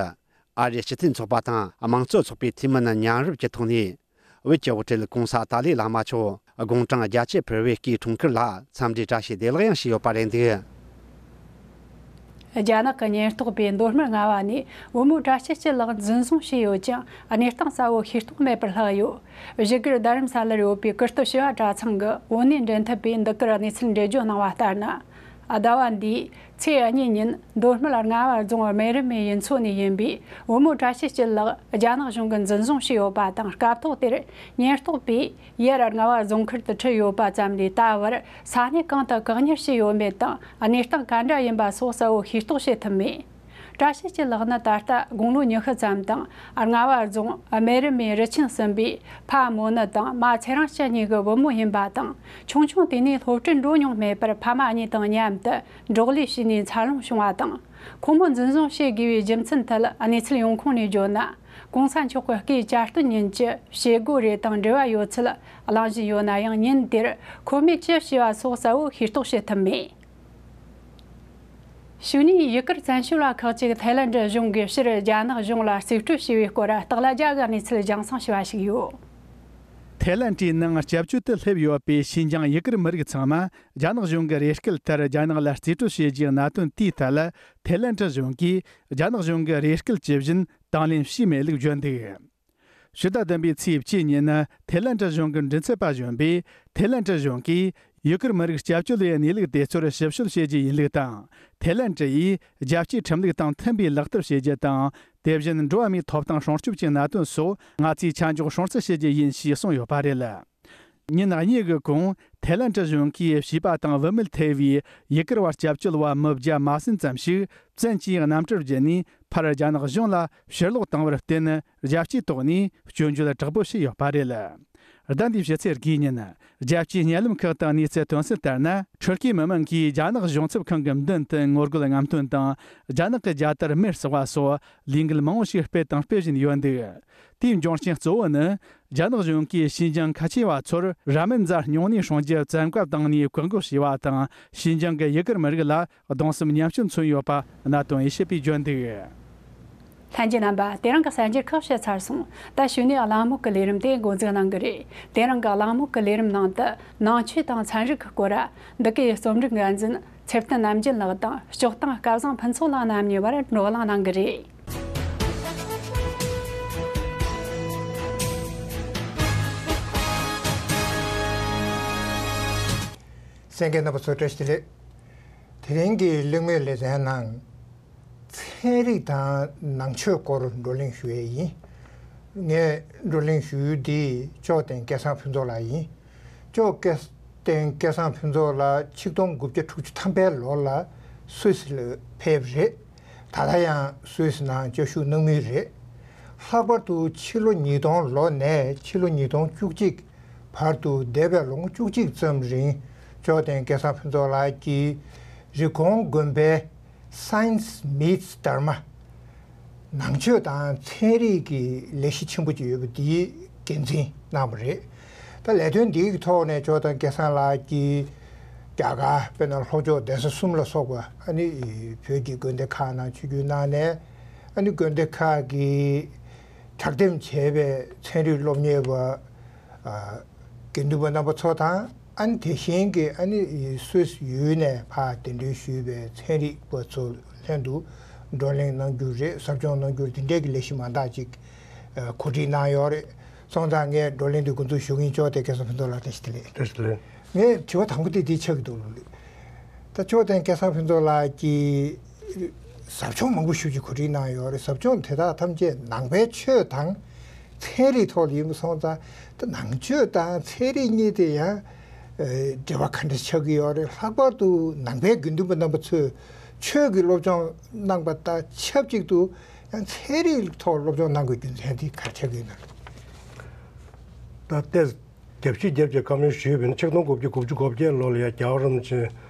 ཨ་རིའི་སྤྱི་མཐུན་ཚོགས་པ་དང་དམངས་གཙོ་ཚོགས་པའི་འཐུས་མི་རྣམས་མཉམ་རུབ་ཀྱི་ཐོག་ནས། བོད་ཀྱི་དབུ་ཁྲིད་གོང་ས་ཏཱ་ལའི་བླ་མ་མཆོག་དགུང་གྲངས་བརྒྱད་ཅུ་ཕེབས་པའི་སྐུའི་འཁྲུངས་སྐར་ལ་འཚམས་འདྲིའི་བཀྲ་ཤིས་བདེ་ལེགས་ཡང་ཞུས་ཡོད་པ་རེད་འདུག་རྒྱ་ནག་གི་ཉེན་རྟོག་པས་མདོ་སྨད་རྔ་བ་ནས་བུ་མོ་བཀྲ་ཤིས་སྐྱིད་ལགས་འཛིན་བཟུང་བྱས་ཡོད་ཀྱང་། གནས་སྟངས་གསལ་བོ་ཤེས་རྟོགས་མེད་པར་ལྷག་ཡོད། བཞུགས་སྒར་རྡ་རམ་ས་ལར་ཡོད་པའི་གུ་རུ་བྱེ་བ་གྲྭ་ཚང་གི་བོད་གནས་འབྲེལ་མཐུད་པས་འདི་གར་གནས་ཚུལ་འགྲེལ་བརྗོད་གནང་བ་ལྟར་ན། ཟླ་བ་འདིའི་ཚེས་གཉིས་ཉིན་མདོ་སྨད་རྔ་བ་རྫོང་སྨན་རི་མའི་ཡུལ་ཚོ་ནས་ཡིན་པའི་བུ་མོ་བཀྲ་ཤིས་སྐྱིད་ལགས་རྒྱ་ནག་གཞུང་གིས་འཛིན་བཟུང་བྱས་ཡོད་པ་དང་། སྐབས་ཐོག་དེར་ཉེན་རྟོག་པས་ཡར་རྔ་བ་རྫོང་ཁུལ་དུ་ཁྲིད་ཡོད་པ་ཙམ་ལས། ད་བར་ས་གནས་གང་དུ་བཀག་ཉར་བྱས་ཡོད་མེད་དང་། གནས་སྟངས་ག་འདྲ་ཡིན་པ་སོགས་གསལ་བོ་ཤེས་རྟོགས་བྱེད་ཐུབ་མེད། བཀྲ་ཤིས་སྐྱིད་ལགས་ནི་ད་ལྟ་དགུང་ལོ་ཉི་ཤུ་ཙམ་དང་། རྔ་བ་རྫོང་སྨན་རི་མའི་རུ་ཆེན་གསུམ་པའི་ཕ་མོ་ནུ་དང་མ་ཚེ་རིང་སྐྱིད་གཉིས་ཀྱི་བུ་མོ་ཡིན་པ་དང་། ཆུང་ཆུང་དུས་ནས་སློབ་གྲྭར་འགྲོ་མྱོང་མེད་པར། ཕ་མ་གཉིས་དང་མཉམ་དུ་འབྲོག་ལས་བྱས་ནས་འཚར་ལོངས་བྱུང་བ་དང་། ཁོང་མོ་འཛིན་བཟུང་བྱེད་དགོས་པའི་རྒྱུ་མཚན་ཐད་གནས་ཚུལ་ཡོང་ཁུངས་ནས་བརྗོད་ན། གོང་ས་མཆོག་གི་སྐུའི་གྱ་སྟོན་ཉིན་གྱི་བྱེད་སྒོ་རེ་དང་འབྲེལ་བ་ཡོད་ཚུལ་གླེང་བཞིན་ཡོད་ན་ཡང་། ཉིན་དེར་ཁོ་མོས་ཅི་བྱས་པ་སོགས་གསལ་བོ་ཤེས་རྟོགས་བྱེད་ཐུབ་མེད། གཞུག་ནས་ཡུ་གུར་བཙན་བྱོལ་བ་ཁག་ཅིག་ཐའི་ལན་ཌི་གཞུང་གིས་ཕྱིར་རྒྱ་ནག་གཞུང་ལ་རྩིས་སྤྲོད་བྱས་པའི་སྐོར། སྟག་ལྷ་རྒྱལ་གྱིས་གནས་ཚུལ་རྒྱང་སྲིང་ཞུ་བ་ཞིག་ཡོད། ཐའི་ལན་ཌིའི་ནང་སྐྱབས་བཅོལ་དུ་སླེབས་ཡོད་པའི་ཤིན་ཅང་ཡུ་གུར་མི་རིགས་ཚང་མ་རྒྱ་ནག་གཞུང་གི་རེ་སྐུལ་ལྟར་རྒྱ་ནག་ལ་རྩིས་སྤྲོད་བྱེད་རྒྱུའི་གནད་དོན་དེའི་ཐད། ཐའི་ལན་ཌི་གཞུང་གིས་རྒྱ་ནག་གཞུང་གི་རེ་སྐུལ་ཇི་བཞིན་དང་ལེན་བྱས་མེད་ལུགས་བརྗོད་འདུག་ཕྱི་ཟླ་བདུན་པའི་ཚེས་བཅུ་ཉིན། ཐའི་ལན་ཌི་གཞུང་གི་མགྲིན་ཚབ་པ་གཞོན་པས་ཐའི་ལན་ཌི་གཞུང་གིས་ཡུ་གུར་མི་རིགས་སྐྱབས་བཅོལ་བའི་གནས་ལུགས་དེ་ཚོར་ཞིབ་དཔྱོད་བྱེད་རྒྱུ་ཡིན་ལུགས་དང་། ཐའི་ལན་ཌི་ཡིས་རྒྱལ་སྤྱིའི་ཁྲིམས་ལུགས་དང་མཐུན་པའི་ལག་བསྟར་བྱེད་རྒྱུ་དང་། དེ་བཞིན་འགྲོ་བ་མིའི་ཐོབ་ཐང་སྲུང་སྐྱོབ་ཀྱི་གནད་དོན་སོགས་ང་ཚོས་ཆ་འཇོག་སྲུང་བརྩི་བྱེད་རྒྱུ་ཡིན་ཞེས་གསུངས་ཡོད་པ་རེད། ཉིན་གཉིས་ཀྱི་གོང་། ཐའི་ལན་ཌི་གཞུང་གིས་བྱིས་པ་དང་བུད་མེད་ཐེ་བའི་ཡུ་གུར་བ་སྐྱབས་བཅོལ་བ་མི་བརྒྱ་མ་ཟིན་ཙམ་ཞིག་བཙན་གྱིས་གནམ་གྲུར་བརྒྱུད་ནས་ཕར་རྒྱ་ནག་གཞུང་ལ་ཕྱིར་ལོག་བཏང་བར་བརྟེན། རྒྱལ་སྤྱིའི་ཐོག་ནས་སྐྱོན་བརྗོད་དྲག་པོ་བྱས་ཡོད་པ་རེད། ཟླ་འདིའི་ཕྱི་ཚེས་དགུའི་ཉིན། རྒྱལ་སྤྱིའི་བརྙན་ལམ་ཁག་དང་གནས་ཚུལ་ཐོན་གསལ་ལྟར་ན། ཊུར་ཀིའི་མི་དམངས་ཀྱིས་རྒྱ་ནག་གཞུང་ཚབ་ཁང་གི་མདུན་དུ་ངོ་རྒོལ་རྔམ་སྟོན་དང་། རྒྱ་ནག་གི་རྒྱལ་དར་མེར་བསྲེགས་པ་སོགས་ལས་འགུལ་མང་བོ་ཞིག་སྤེལ་དང་སྤེལ་བཞིན་ཡོད་འདུག་དེའི་འབྱུང་རྐྱེན་གཙོ་བོ་ནི། རྒྱ་ནག་གཞུང་གིས་ཤིན་ཅང་ཁ་ཆེ་བ་ཚོར་ར་མེན་ཛར་སྨྱུང་གནས་སྲུང་རྒྱུ་བཙན་བཀའ་བཏང་ནས་བཀག་འགོག་བྱས་པ་དང་། ཤིན་ཅང་གི་ཡུ་གུར་མི་རིགས་ལ་གདུང་སེམས་ཉམ་ཆུང་མཚོན་ཡོད་པ་གནད་དོན་དབྱེ་ཞིབ་པས་བརྗོད་འདུག་ལྷན་རྒྱས་རྣམ་པ། དེ་རིང་གི་གསར་འགྱུར་ཁག་བཤད་ཚར་སོང་། ད་གཞུག་ནས་གླེང་མོལ་གྱི་ལས་རིམ་དེ་འགོ་འཛུགས་གནང་གི་རེད། དེ་རིང་གི་གླེང་མོལ་གྱི་ལས་རིམ་ནང་དུ། ནང་ཆོས་དང་ཚན་རིག་གི་སྐོར། འདི་གའི་རྩོམ་སྒྲིག་འགན་འཛིན་ཚེ་བརྟན་ནམ་རྒྱུན་ལགས་དང་། ལྕོགས་གཏམ་སྐལ་བཟང་ཕུན་ཚོགས་ལགས་རྣམ་གཉིས་བར་བགྲོ་གླེང་གནང་གི་རེད། གསན་མཁན་རྣམ་པ་ཚོ་བཀྲ་ཤིས་བདེ་ལེགས། དེ་རིང་གི་གླེང་མོལ་ལེ་ཚན་ནང་ཚན་རིག་དང་ནང་ཆོས་སྐོར་བགྲོ་གླེང་ཞུ་ཡས་ཡིན། ངས་བགྲོ་གླེང་ཞུ་ཡུལ་འདི་ཅོག་ལྡན་སྐལ་བཟང་ཕུན་ཚོགས་ལགས་ཡིན། ཅོག་ལྡན་སྐལ་བཟང་ཕུན་ཚོགས་ལགས་ཆིག་སྟོང་དགུ་བརྒྱ་དྲུག་ཅུ་ཐམ་པའི་ལོ་ལ་སུད་སི་ལ་ཕེབས་རེད། ད་ལྟ་ཡང་སུད་སི་ནང་བཅའ་བཞུགས་གནང་མུས་རེད། ལྷག་པར་དུ་ཕྱི་ལོ་ཉིས་སྟོང་ལོ་ནས་ཕྱི་ལོ་ཉིས་སྟོང་བཅུ་གཅིག་བར་དུ་འདས་པའི་ལོ་ངོ་བཅུ་གཅིག་ཙམ་རིང་ཅོག་ལྡན་སྐལ་བཟང་ཕུན་ཚོགས་ལགས་ཀྱིས་རི་ཀོན་དགོན་པའི་Science Meets Dharma། ནང་ཆོས་དང་ཚན་རིག་གི་ལས་གཞི་ཆེན་པོ་ཅིག་ཡོད་པ་འདིའི་འགན་འཛིན་གནང་བ་རེད། ད་ལས་དོན་འདིའི་ཐོག་ནས་ཅོག་ལྡན་སྐལ་བཟང་ལགས་ཀྱིས་རྒྱ་གར་དཔེར་ན་ལྷོ་ཕྱོགས་གདན་ས་གསུམ་ལ་སོགས་པ་ཨ་ནི་བོད་ཀྱི་དགོན་སྡེ་ཁག་ནང་ཆིབས་བསྒྱུར་གནང་ནས་ཨ་ནི་དགོན་སྡེ་ཁག་གི་དྲག་འདེམས་བྱས་པའི་ཚན་རིག་སློབ་གཉེར་བ། ཨ། དགེ་འདུན་པ་རྣམ་པ་ཚོ་དང་ཨ་ནི་དེ་བཞིན་གྱི་ཨ་ནི་སུད་སི་ཡུལ་ནས་ཕར་གདན་འདྲེན་ཞུས་པའི་ཚན་རིག་པ་ཚོ་ལྷན་དུ་བགྲོ་གླེང་གནང་རྒྱུ་རེད། ཟབ་སྦྱོང་གནང་རྒྱུ་རེད། དེ་འདྲའི་གི་ལས་གཞི་མང་དག་ཅིག་ཨ། གོ་སྒྲིག་གནང་ཡོད་རེད། སོང་ཙང་ངས་བགྲོ་གླེང་འདི་འགོ་འཛུགས་ཞུ་གི་ཡིན། ཅོག་ལྡན་སྐལ་བཟང་ཕུན་ཚོགས་ལགས་བཀྲ་ཤིས་བདེ་ལེགས། བཀྲ་ཤིས་བདེ་ལེགས། ངས་དྲི་བ་དང་པོ་དེ་འདི་ཆགས་ཀྱི་འདུག་ལགས། ད་ཅོག་ལྡན་སྐལ་བཟང་ཕུན་ཚོགས་ལགས་ཀྱིས་ཟབ་སྦྱོང་མང་པོ་ཞེ་པོ་ཅིག་གོ་སྒྲིག་གནང་ཡོད་རེད། ཟབ་སྦྱོང་དེ་དག་ཐམས་ཅད་ནང་པའི་ཆོས་དང་ཚན་རིག་ཐོག་ལ་ཡིན་པ་སོང་ཙང་ད་ནང་ཆོས་དང་ཚན་རིག་གཉིས་དེ་ཡང་ཨ། འབྲེལ་བ་ག་འདྲ་ཆགས་ཀྱི་ཡོད་རེད། ལྷག་པར་དུ་ནང་པའི་དགེ་འདུན་པ་རྣམ་པ་ཚོས་ཆོས་ཀྱི་སློབ་སྦྱོང་གནང་པ་དང་ཆབས་ཅིག་ཏུ་ཡང་ཚན་རིག་ཐོག་སློབ་སྦྱོང་གནང་དགོས་རྒྱུ་མཚན་དེ་ག་རེ་ཆགས་ཀྱི་ཡོད་ན། ད་ལྟའི་རྒྱབ་བཤིག་རྒྱབ་ཀྱི་བཀའ་མོལ་ཞུས་པ་ཡིན་ན། ཆིག་སྟོང་དགུ་བརྒྱ་དགུ་བཅུ་གོ་བརྒྱད་ལོ་ལ་ཡ་རྒྱལ་བ་རིན་པོ་ཆེ་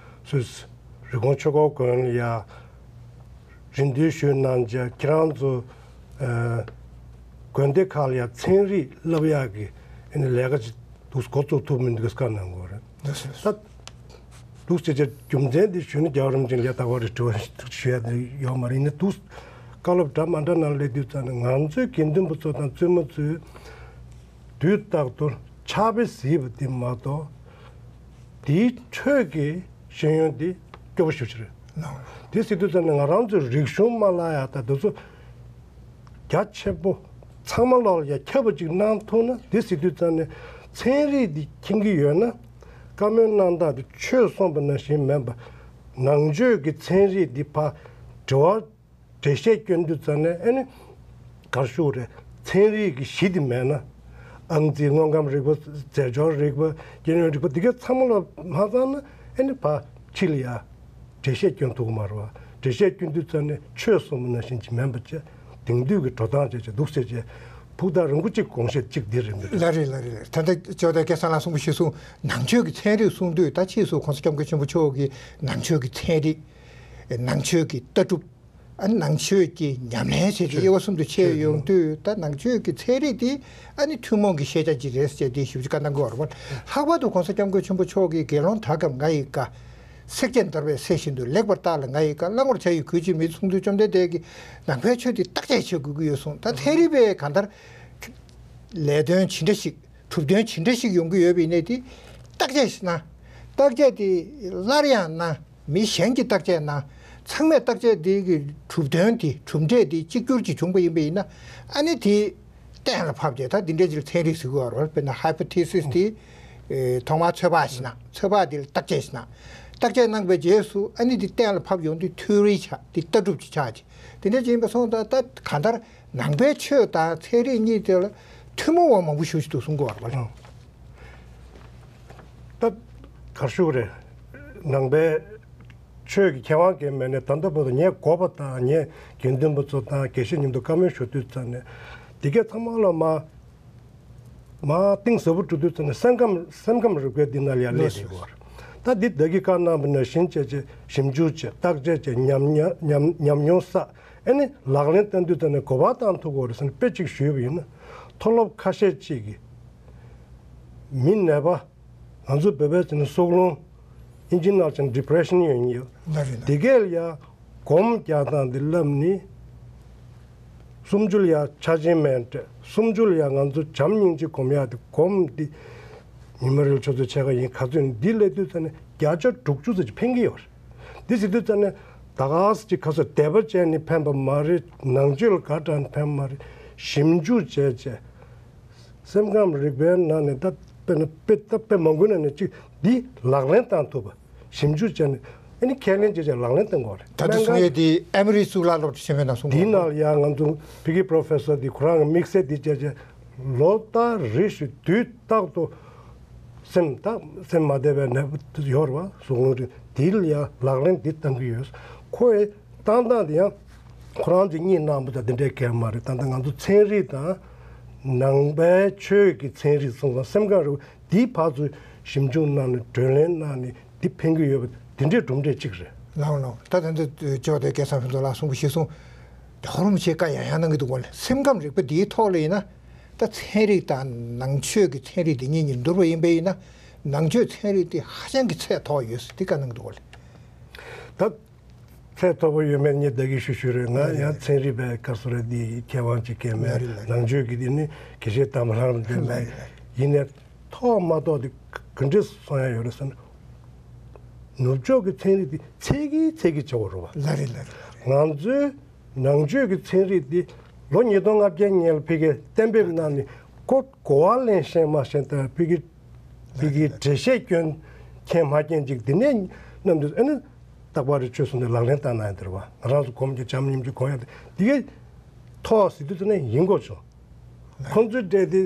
སུད་སི་རི་ཀོན་ཆོས་འཁོར་དགོན་ལ་ཡ་རེ་འདུན་ཞུས་གནང་རྗེས་ཁྱེད་རང་ཚོ་ཨ། དགོན་སྡེ་ཁག་ལ་ཡ་ཚན་རིག་བསླབ་ཡག་གི་ཨ་ནི་ལས་ཀ་ཅིག་འདུག་འགོ་བཙུགས་ཐུབ་མི་འདུག་བཀའ་གནང་དགོས་རེད། ད་འདུག་ཟེར་བྱས་རྒྱུ་མཚན་འདི་ཞུས་ན་རྒྱལ་བ་རིན་པོ་ཆེ་ལ་ཡ་ད་ག་རེ་དྲི་བ་ཞུ་ཡ་ཡོད་མ་རེད། ཡིན་ན་འདུག་བཀའ་སློབ་འདྲ་མི་འདྲ་གནང་སླེབས་དུས་ཙམ་ནས་ང་ཚོའི་དགེ་འདུན་པ་ཚོ་དང་བཙུན་མ་ཚོས་དུས་རྟག་ཏུ་ཕྱག་དཔེ་གཟིགས་པ་འདི་མ་གཏོགས་དེའི་འཕྲོས་ཀྱི་ཤེས་ཡོན་འདི་སྐྱོ་པོ་ཞེ་པོ་ཅིག་རེད། དེ་ཟེར་དུས་ཙམ་ནས་ང་རང་ཚོའི་རིག་གཞུང་མ་བརླག་ཡག་དང་དེ་ཚོ་རྒྱ་ཆེན་པོ་ཚང་མ་ལོག་ལ་ཡ་ཁྱབ་པ་ཅིག་གནང་ཐུབ་ན། དེ་ཟེར་དུས་ཙམ་ནས་ཚན་རིག་འདི་མཁྱེན་གྱི་ཡོད་ན་བཀའ་མོལ་གནང་སྟངས་དེ་ཆོས་གསུངས་པ་ནང་བཞིན་མིན་པ། ནང་ཆོས་ཀྱི་ཚན་རིག་འདི་ཕར་དྲི་བ་འགྲེལ་བཤད་སྐྱོན་དུས་ཙམ་ནས་ཨ་ནི་ག་རེ་ཞུ་དགོས་རེད། ཚན་རིག་གི་གཞི་དེ་མེད་ན། ཨང་རྩིས་དངོས་ཁམས་རིག་པ། རྫས་སྦྱོར་རིག་པ། རྐྱེན་ཡོན་རིག་པ། འདི་ག་ཚང་མ་ལ་མ་ཚང་ན་ཨ་ནི་ཕར་ཕྱི་ལ་ཡ་འགྲེལ་བཤད་སྐྱོན་ཐུབ་ཀྱི་མ་རེད་བ། འགྲེལ་བཤད་སྐྱོན་དུས་ཙམ་ནས་ཆོས་གསུངས་པ་ནང་བཞིན་གྱི་མིན་པ་བྱས། དེང་དུས་ཀྱི་འགྲོ་སྟངས་བྱས་བྱས་འདུག་ཟེར་བྱས་ཕུགས་ཐག་རིང་པོ་གཅིག་དགོངས་བཞེད་གཅིག་འདི་རེད་མི་འདུག་ལགས་རེད། ལགས་རེད། ལགས་རེད། ད་ལྟ་ཅོག་ལྡན་སྐལ་བཟང་ལགས་གསུང་པ་གཞིར་བཟུང་ནང་ཆོས་ཀྱི་ཚན་རིག་གསུང་དུས་ད་ཕྱིས་སུ་གོང་ས་སྐྱབས་མགོན་ཆེན་པོ་མཆོག་གིས་ནང་ཆོས་ཀྱི་ཚན་རིག་ནང་ཆོས་ཀྱི་ལྟ་གྲུབ། ཨ་ནི་ནང་ཆོས་ཀྱི་ཉམས་ལེན་བྱས་ཏེ་དབྱེ་བ་གསུམ་དུ་ཕྱེ་ཡོང་དུས་ད་ནང་ཆོས་ཀྱི་ཚན་རིག་དེ་ཨ་ནི་ཐུན་མོང་གི་ཤེས་བྱ་ཅིག་རེད་ཟེར་ཏེ་ཞིབ་ཅིག་བཀའ་གནང་གི་ཡོད་རེད་པ། ལྷག་པར་དུ་གོང་ས་སྐྱབས་མགོན་ཆེན་པོ་མཆོག་གིས་དགེ་སློང་དག་གམ་ང་ཡི་བཀའ། བསྲེགས་བཅད་འདོར་བའི་སྲེག་བཞིན་དུ། ལེགས་པར་བརྟགས་ལ་ང་ཡི་བཀའ། བླང་བར་བྱ་ཡི་གུས་ཕྱིར་མིན། གསུང་དུས་བཅོམ་ལྡན་འདས་ཀྱིས་ནང་པའི་ཆོས་དེ་བརྟག་དཔྱད་བྱེད་དགོས་ཀྱི་ཡོད་གསུངས། ད་ཚན་རིག་པས་གང་ལྟར་ལས་དོན་ཇི་འདྲ་ཞིག་གྲུབ་དོན་ཇི་འདྲ་ཞིག་ཡོང་གི་ཡོད་པ་ཡིན་ནའི་དེ་བརྟག་དཔྱད་ཞིག་གནང་། བརྟག་དཔྱད་དེ་སླར་ཡང་གནང་། མི་གཞན་གྱིས་བརྟག་དཔྱད་གནང་། ཚང་མས་བརྟག་དཔྱད་དེ་གི་གྲུབ་དོན་དེ་གྲུབ་འབྲས་དེ་གཅིག་གྱུར་གྱིས་བྱུང་པ་ཡིན་པ་ཡིན་ན་ཨ་ནི་དེ་གཏན་ལ་ཕབ་བྱས། ད་འདི་འདྲའི་ཅིག་ཚན་རིག་ཟེར་གྱི་ཡོད་རེད་པས་ན། ཧའི་པོ་ཐེ་སིས་དེ་ཨེ་ཐོག་མར་ཚོད་དཔག་ཞིག་གནང་། ཚོད་དཔག་དེ་ལ་བརྟག་དཔྱད་ཞིག་གནང་། བརྟག་དཔྱད་གནང་པའི་རྗེས་སུ་ཨ་ནི་དེ་གཏན་ལ་ཕབ་ཡོང་དུས་ཐིའོ་རི་ཆགས། དེ་ལྟ་གྲུབ་ཅིག་ཆགས་ཀྱི། དེ་འདྲ་ཅིག་ཡིན་པ་སོང་ཙང་ད་གང་ལྟར་ནང་པའི་ཆོས་དང་ཚན་རིག་གཉིས་དེ་ལ་ཐུན་མོང་བ་མང་པོ་ཞེ་པོ་ཅིག་འདུག་གསུང་གི་ཡོད་རེད་པ། ད་ག་རེ་ཞུ་དགོས་རེད། ནང་པའི་ཆོས་ཀྱི་མཁས་དབང་གང་ཡང་མེད་ནའི་ད་ལྟ་བར་དུ་ངས་གོ་བ་དང་ངས་དགེ་འདུན་པ་ཚོ་དང་དགེ་བཤེས་མཉམ་དུ་བཀའ་མོལ་ཞུ་དུས་ཙམ་ནས་འདི་ག་ཚང་མ་ལ་མ་མ་གཏིང་ཟབ་པོ་འགྲོ་དུས་ཙམ་ནས་སེམས་ཁམས་སེམས་ཁམས་རིག་པའི་འདི་ནང་ལ་ཡར་སླེབས་བསྡད་ཡོད་རེད། ད་འདི་བདག་གིས་བཀའ་གནང་བ་ནང་བཞིན་བྱས་བྱས་ཞིབ་འཇུག་བྱས། བརྟག་དཔྱད་བྱས། ཉམས་ཉམས་ཉམས་ཉམས་མྱོང་བསགས། ཨ་ནི་ལག་ལེན་བསྟར་དུས་ཙམ་ནས་གོ་བ་བཏང་ཐུབ་ཀྱི་ཡོད་རེད་ཟེར་ནས་དཔེ་གཅིག་ཞུས་པ་ཡིན་ན། མཐོ་སློབ་ཁ་ཤས་ཅིག་གིས་མི་ནད་པ། ང་ཚོ་བོད་པའི་ཚེ་ནི་སྲོག་རླུང་། ཨིན་ཇི་ནང་བྱས་ན་ཌི་པི་རེ་ཤན་ཡོད་ཉིད་ཡོད། ལགས་རེད། དེ་གས་ལ་ཡ་སྒོམ་རྒྱག་སྟངས་འདི་བསླབ་ནི། སུམ་ཅུ་ལ་ཡ་ཕྱག་ཆེན་སྨོན་སྤྲད། སུམ་ཅུ་ལ་ཡ་ང་ཚོ་བྱམས་སྙིང་རྗེ་སྒོམ་ཡག་དེ་སྒོམ་འདི་ཉི་མ་རེ་ལ་ཆུ་ཚོད་ཕྱེད་ཀ་ཡིན་ག་ཚོད་ཡིན་འདི་སླེབས་དུས་ཙམ་ནས་བརྒྱ་ཆ་དྲུག་ཅུ་ཙམ་ཅིག་ཕན་གྱི་ཡོད་རེད། འདི་ཟེར་དུས་ཙམ་ནས་ད་ག་སེ་ཅིག་ག་ཚོད་དད་པ་བྱས་ནས་ཕན་པ་མ་རེད། ནང་ཆོས་ལ་དགའ་དྲགས་ནས་ཕན་པ་མ་རེད། ཞིབ་འཇུག་བྱས་བྱས། སེམས་ཁམས་རིག་པའི་ནང་ནས་ད་ དཔེར་ན་དཔེ་ད་དཔེ་མང་པོའི་ནང་ནས་གཅིག་འདི་ལག་ལེན་བསྟར་ཐུབ་པ། ཞིབ་འཇུག་བྱས་ནས་ཨ་ནི་ཁས་ལེན་བྱས་བྱས་ལག་ལེན་བསྟར་དགོས་རེད། ད་དུ་སྨན་གསུང་ཁང་ཡས་དེ་ཨེ་མ་རི་གཙུག་ལག་སློབ་གྲྭ་ཆེན་མོའི་ནང་གསུང་དགོས་རེད། འདིའི་ནང་ལ་ཡང་ང་ཚོ་ཕ་གི་པོ་རོ་ཕེ་སར་འདི་ཁོ་རང་གི་དམིགས་བསལ་འདི་བྱས་བྱས་ལོ་ལྟར་རེ་བཞིན་དུས་རྟག་ཏུ་སེམས་ད་སེམས་མ་བདེ་བའི་ནད་པ་ཡོད་རེད་བ། གཟུགས་བོར་འདི་ལ་ཡང་ལག་ལེན་འདི་བསྟར་གྱི་ཡོད། ཁོ་ཡི་བཏང་སྟངས་འདི་ཡང་ཁོ་རང་ཚོས་གཉིད་གནང་པ་དང་འདི་འདྲའི་སྐད་མ་རེད། ད་ལྟ་ང་ཚོ་ཚན་རིག་དང་ནང་པའི་ཆོས་ཀྱི་ཚན་རིག་གསུམ་ཀ་སེམས་ཁམས་རེད། འདིའི་བར་དུ་ཞིབ་འཇུག་གནང་ནས་གྲོས་གླེང་གནང་ནས་འདི་ཕན་གྱི་ཡོད་པ་འདི་འདྲའི་གྲུབ་འབྲས་གཅིག་རེད། ལགས་ལགས། ད་ད་འདི་ཅོག་དེ་སྐལ་བཟང་ཕུན་ཚོགས་ལགས་གསུང་པ་གཞིར་བཟུང་། ཧོར་མོ་ཆེ་བཀའ་ཡང་ཡང་གནང་གི་འདུག་གོ་ལེ། སེམས་ཁམས་རིག་པ་འདིའི་ཐོག་ལ་ཡིན་ན། ད་ཚན་རིག་དང་ནང་ཆོས་ཀྱི་ཚན་རིག་འདི་གཉིས་གཉིས་བསྡུར་བ་ཡིན་པ་ཡིན་ན། ནང་ཆོས་ཚན་རིག་འདི་ཧ་ཅང་གི་ཚད་མཐོ་ཡོད་ཟེར་འདི་བཀའ་གནང་གི་འདུག་གོ་ལེ། ད་ཚད་མཐོ་པོ་ཡོད་མེད་ངས་བརྡ་གི་ཞུ་ཞུ་རེད། ང་ཡང་ཚན་རིག་པའི་སྐབས་སུ་རེད་འདི་མཁས་དབང་ཅིག་སྐད་མེད། ལགས་རེད་ལགས་རེད། ནང་ཆོས་ཀྱི་འདི་ནི་དགེ་བཤེས་དམ་པ་ལྷ་རམས་འདི་ལགས་མེད། རེད་ལགས་རེད། ཡིན་ནའི་ཐོག་མ་གཏོགས་འདི་ག་འདྲས་གསུང་ཡ་ཡོད་རེད་ཟེར་ན། ནུབ་ཕྱོགས་ཀྱི་ཚན་རིག་འདི་ཚད་ཀྱི་ཚད་ཀྱི་བྱ་བ་རེད་བ། ལགས་རེད་ལགས་རེད། ང་ཚོའི་ནང་ཆོས་ཀྱི་ཚན་རིག་འདི་ལོ་ཉིས་སྟོང་ལྔ་བརྒྱ་ཉེར་ལྔ་ལ་ཕ་གིར་གཏན་འབེབས་གནང་ནས་ཁོ་གོ་བ་ལེན་ཤེས་མ་ཤེས་དང་ཕ་གིར་ཕ་གིར་འགྲེལ་བཤད་སྐྱོན་མཁན་མ་མཁན་ཅིག་འདི་ནས་གནང་དུས་ཨ་ནི་རྟག་པར་ཆོས་གསུང་དེ་ལག་ལེན་བསྟར་གནང་ཡ་དེ་རེད་བ། ང་རང་ཚོ་སྒོམ་གྱི་བྱམས་སྙིང་རྗེ་སྒོམ་ཡ་དེ་འདི་གའི་ཐོག་ཟེར་དུས་ཙམ་ནས་ཡིན་དགོས་བྱུང་། ཁོང་ཚོའི་སྤྲད་དེ་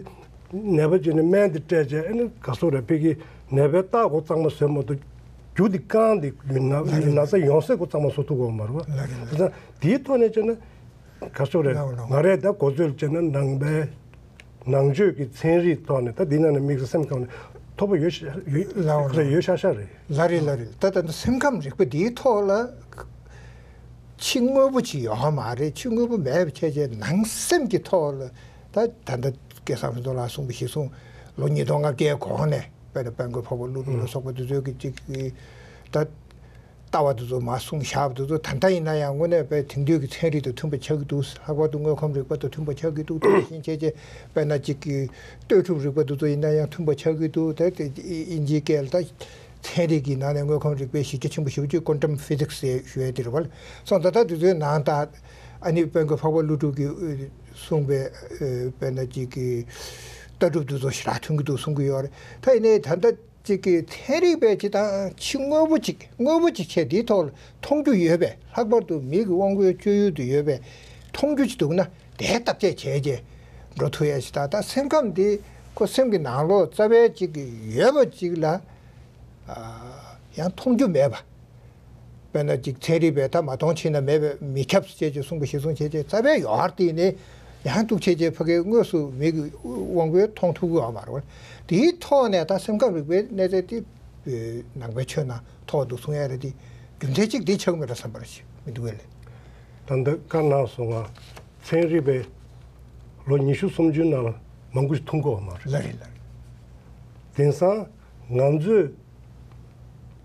ནད་པ་བྱས་ནས་སྨན་དེ་སྤྲད་བྱས་ཨ་ནི་ག་སོ་རེད་ཕ་གིར་ནད་པའི་རྟགས་འགོ་གཙང་མ་བཟོས་མ་གཏོགས་རྒྱུ་དེ་རྐང་དེ་ན་ན་ཚ་ཡོང་ས་འགོ་གཙང་མ་བཟོ་ཐུབ་ཀྱི་ཡོད་མ་རེད་བ། ལགས་རེད་ལགས་རེད། དེ་ཙང་དེའི་ཐོག་ནས་བྱས་ན་ག་སོ་རེད། ལགས་ལགས། ང་རས་ད་གོ་ཚོད་བྱས་ན་ནང་པའི་ནང་ཆོས་ཀྱི་ཚན་རིག་ཐོག་ནས་ད་འདི་ནང་ནས་དམིགས་བསལ་སེམས་ཁམས་ནས་མཐོ་པོ་ཡོད་ཤ་ཡོད་ལགས་ལགས། ཡོད་ཤ་ཤ་རེད། ལགས་རེད་ལགས་རེད། ད་ད་ད་སེམས་ཁམས་རིག་པ་འདིའི་ཐོག་ལ་ཕྱི་དངོས་པོ་ཅིག་ཡོད་མ་རེད། ཕྱི་དངོས་པོ་མེད་པ་བྱས་བྱས་ནང་སེམས་ཀྱི་ཐོག་ལ་ད་ད་ད་སྐལ་བཟང་ཕུན་ཚོགས་ལགས་གསུངས་པ་གཞིར་བཟུང་ལོ་ཉིས་སྟོང་ལྔ་བརྒྱའི་གོང་ནས་དཔེར་ན་དཔལ་མགོན་འཕགས་པ་ཀླུ་སྒྲུབ་ལ་སོགས་པ་འདི་ཚོའི་གི་ཅིག་གི་ད། ལྟ་བ་དེ་ཚོ་མར་གསུངས་བཞག་པ་དེ་ཚོ་ད་ལྟ་ཡིན་ན་ཡང་དངོས་གནས་དཔེ་དེང་དུས་ཀྱི་ཚན་རིག་དང་མཐུན་པ་ཆགས་ཀྱི་འདུག། ལྷག་པར་དུ་དངོས་ཁམས་རིག་པ་དང་མཐུན་པ་ཆགས་ཀྱི་འདུག། དེ་བཞིན་བྱས་རྗེས་དཔེར་ན་གཅིག་གི་ལྟོས་གྲུབ་རིག་པ་དེ་ཚོ་ཡིན་ན་ཡང་མཐུན་པ་ཆགས་ཀྱི་འདུག། ད་དེ་དབྱིན་ཇིའི་སྐད་ལ་ད་ཚན་རིག་གི་ནང་ནས་དངོས་ཁམས་རིག་པའི་གཞི་རྒྱ་ཆེན་པོ་ཞེ་པོ་ཅིག་ཀོན་ཊམ་ཕི་ཛིག་སི་ཞེས་ཞུ་ཡ་དེ་རེད་བ། སོང་ད་ལྟ་དེ་ཚོའི་ནང་ད་ཨ་ནི་དཔལ་མགོན་འཕགས་པ་ཀླུ་སྒྲུབ་ཀྱིས་གསུངས་པའི་དཔེར་ན་གཅིག་གི་ལྟ་གྲུབ་དེ་ཚོ་ཞེ་དྲག་མཐུན་གྱི་འདུག་གསུང་གི་ཡོད་རེད། ད་ཡིན་ནའི་ད་ལྟ། གཅིག་གི་ཚན་རིག་པས་ཅིག་དང་ཕྱི་དངོས་པོ་ཅིག་དངོས་པོ་ཅིག་བྱས་འདིའི་ཐོག་ལ་མཐོང་རྒྱུ་ཡོད་པས། ལྷག་པར་དུ་མི་གི་དབང་པོའི་སྤྱོད་ཡུལ་དུ་ཡོད་པས་མཐོང་རྒྱུ་ཅིག་འདུག་ན་དེ་བརྟག་དཔྱད་བྱས་རྗེས་འགྲོ་ཐུབ་ཡ་ཞིག་དང་། ད་སེམས་ཁམས་འདི་ཁོ་སེམས་ཀྱི་ནང་ལོགས་རྩ་བའི་ཅིག་ཡོད་པ་ཅིག་ལ་ཡང་མཐོང་རྒྱུ་མེད་པ། དཔེར་ན་ཅིག་ཚན་རིག་པས་ད་མ་མཐོང་ཕྱིན་ན་མེད་པས་མི་ཁྱབ་ཅེས་ཅེས་གསུངས་པ་གཞིར་བཟུང་བྱས་ཏེ་རྩ་བའི་ཡོད་ཨར་ཏི་ནི་ཡང་གཏུག་ཆེ་ཆེ་ཕ་གིའི་དངོས་སུ་མིག་དབང་པོས་མཐོང་ཐུབ་ཀྱི་ཡོད་མ་རེད། དེའི་ཐོག་ནས་ད་སེམས་ཁམས་རིག་པའི་གནས་ཚད་དེ་ནང་པའི་ཆོས་ནང་ཐོག་འདུག་གསུང་ཡ་རེད་དེ་རྒྱུ་མཚན་གཅིག་དེ་ཆགས་མེད་ལ་བསམ་པར་ཞིག་མི་འདུག་གས་ལེ། ད་ལྟ་བཀའ་གནང་སོང་ང་། ཚན་རིག་པས་ལོ་ཉི་ཤུ་སུམ་ཅུའི་ནང་ལ་མང་པོ་ཞིག་མཐོང་གི་ཡོད་མ་རེད། ལགས་རེད་ལགས་རེད། དེང་སང་ང་ཚོས།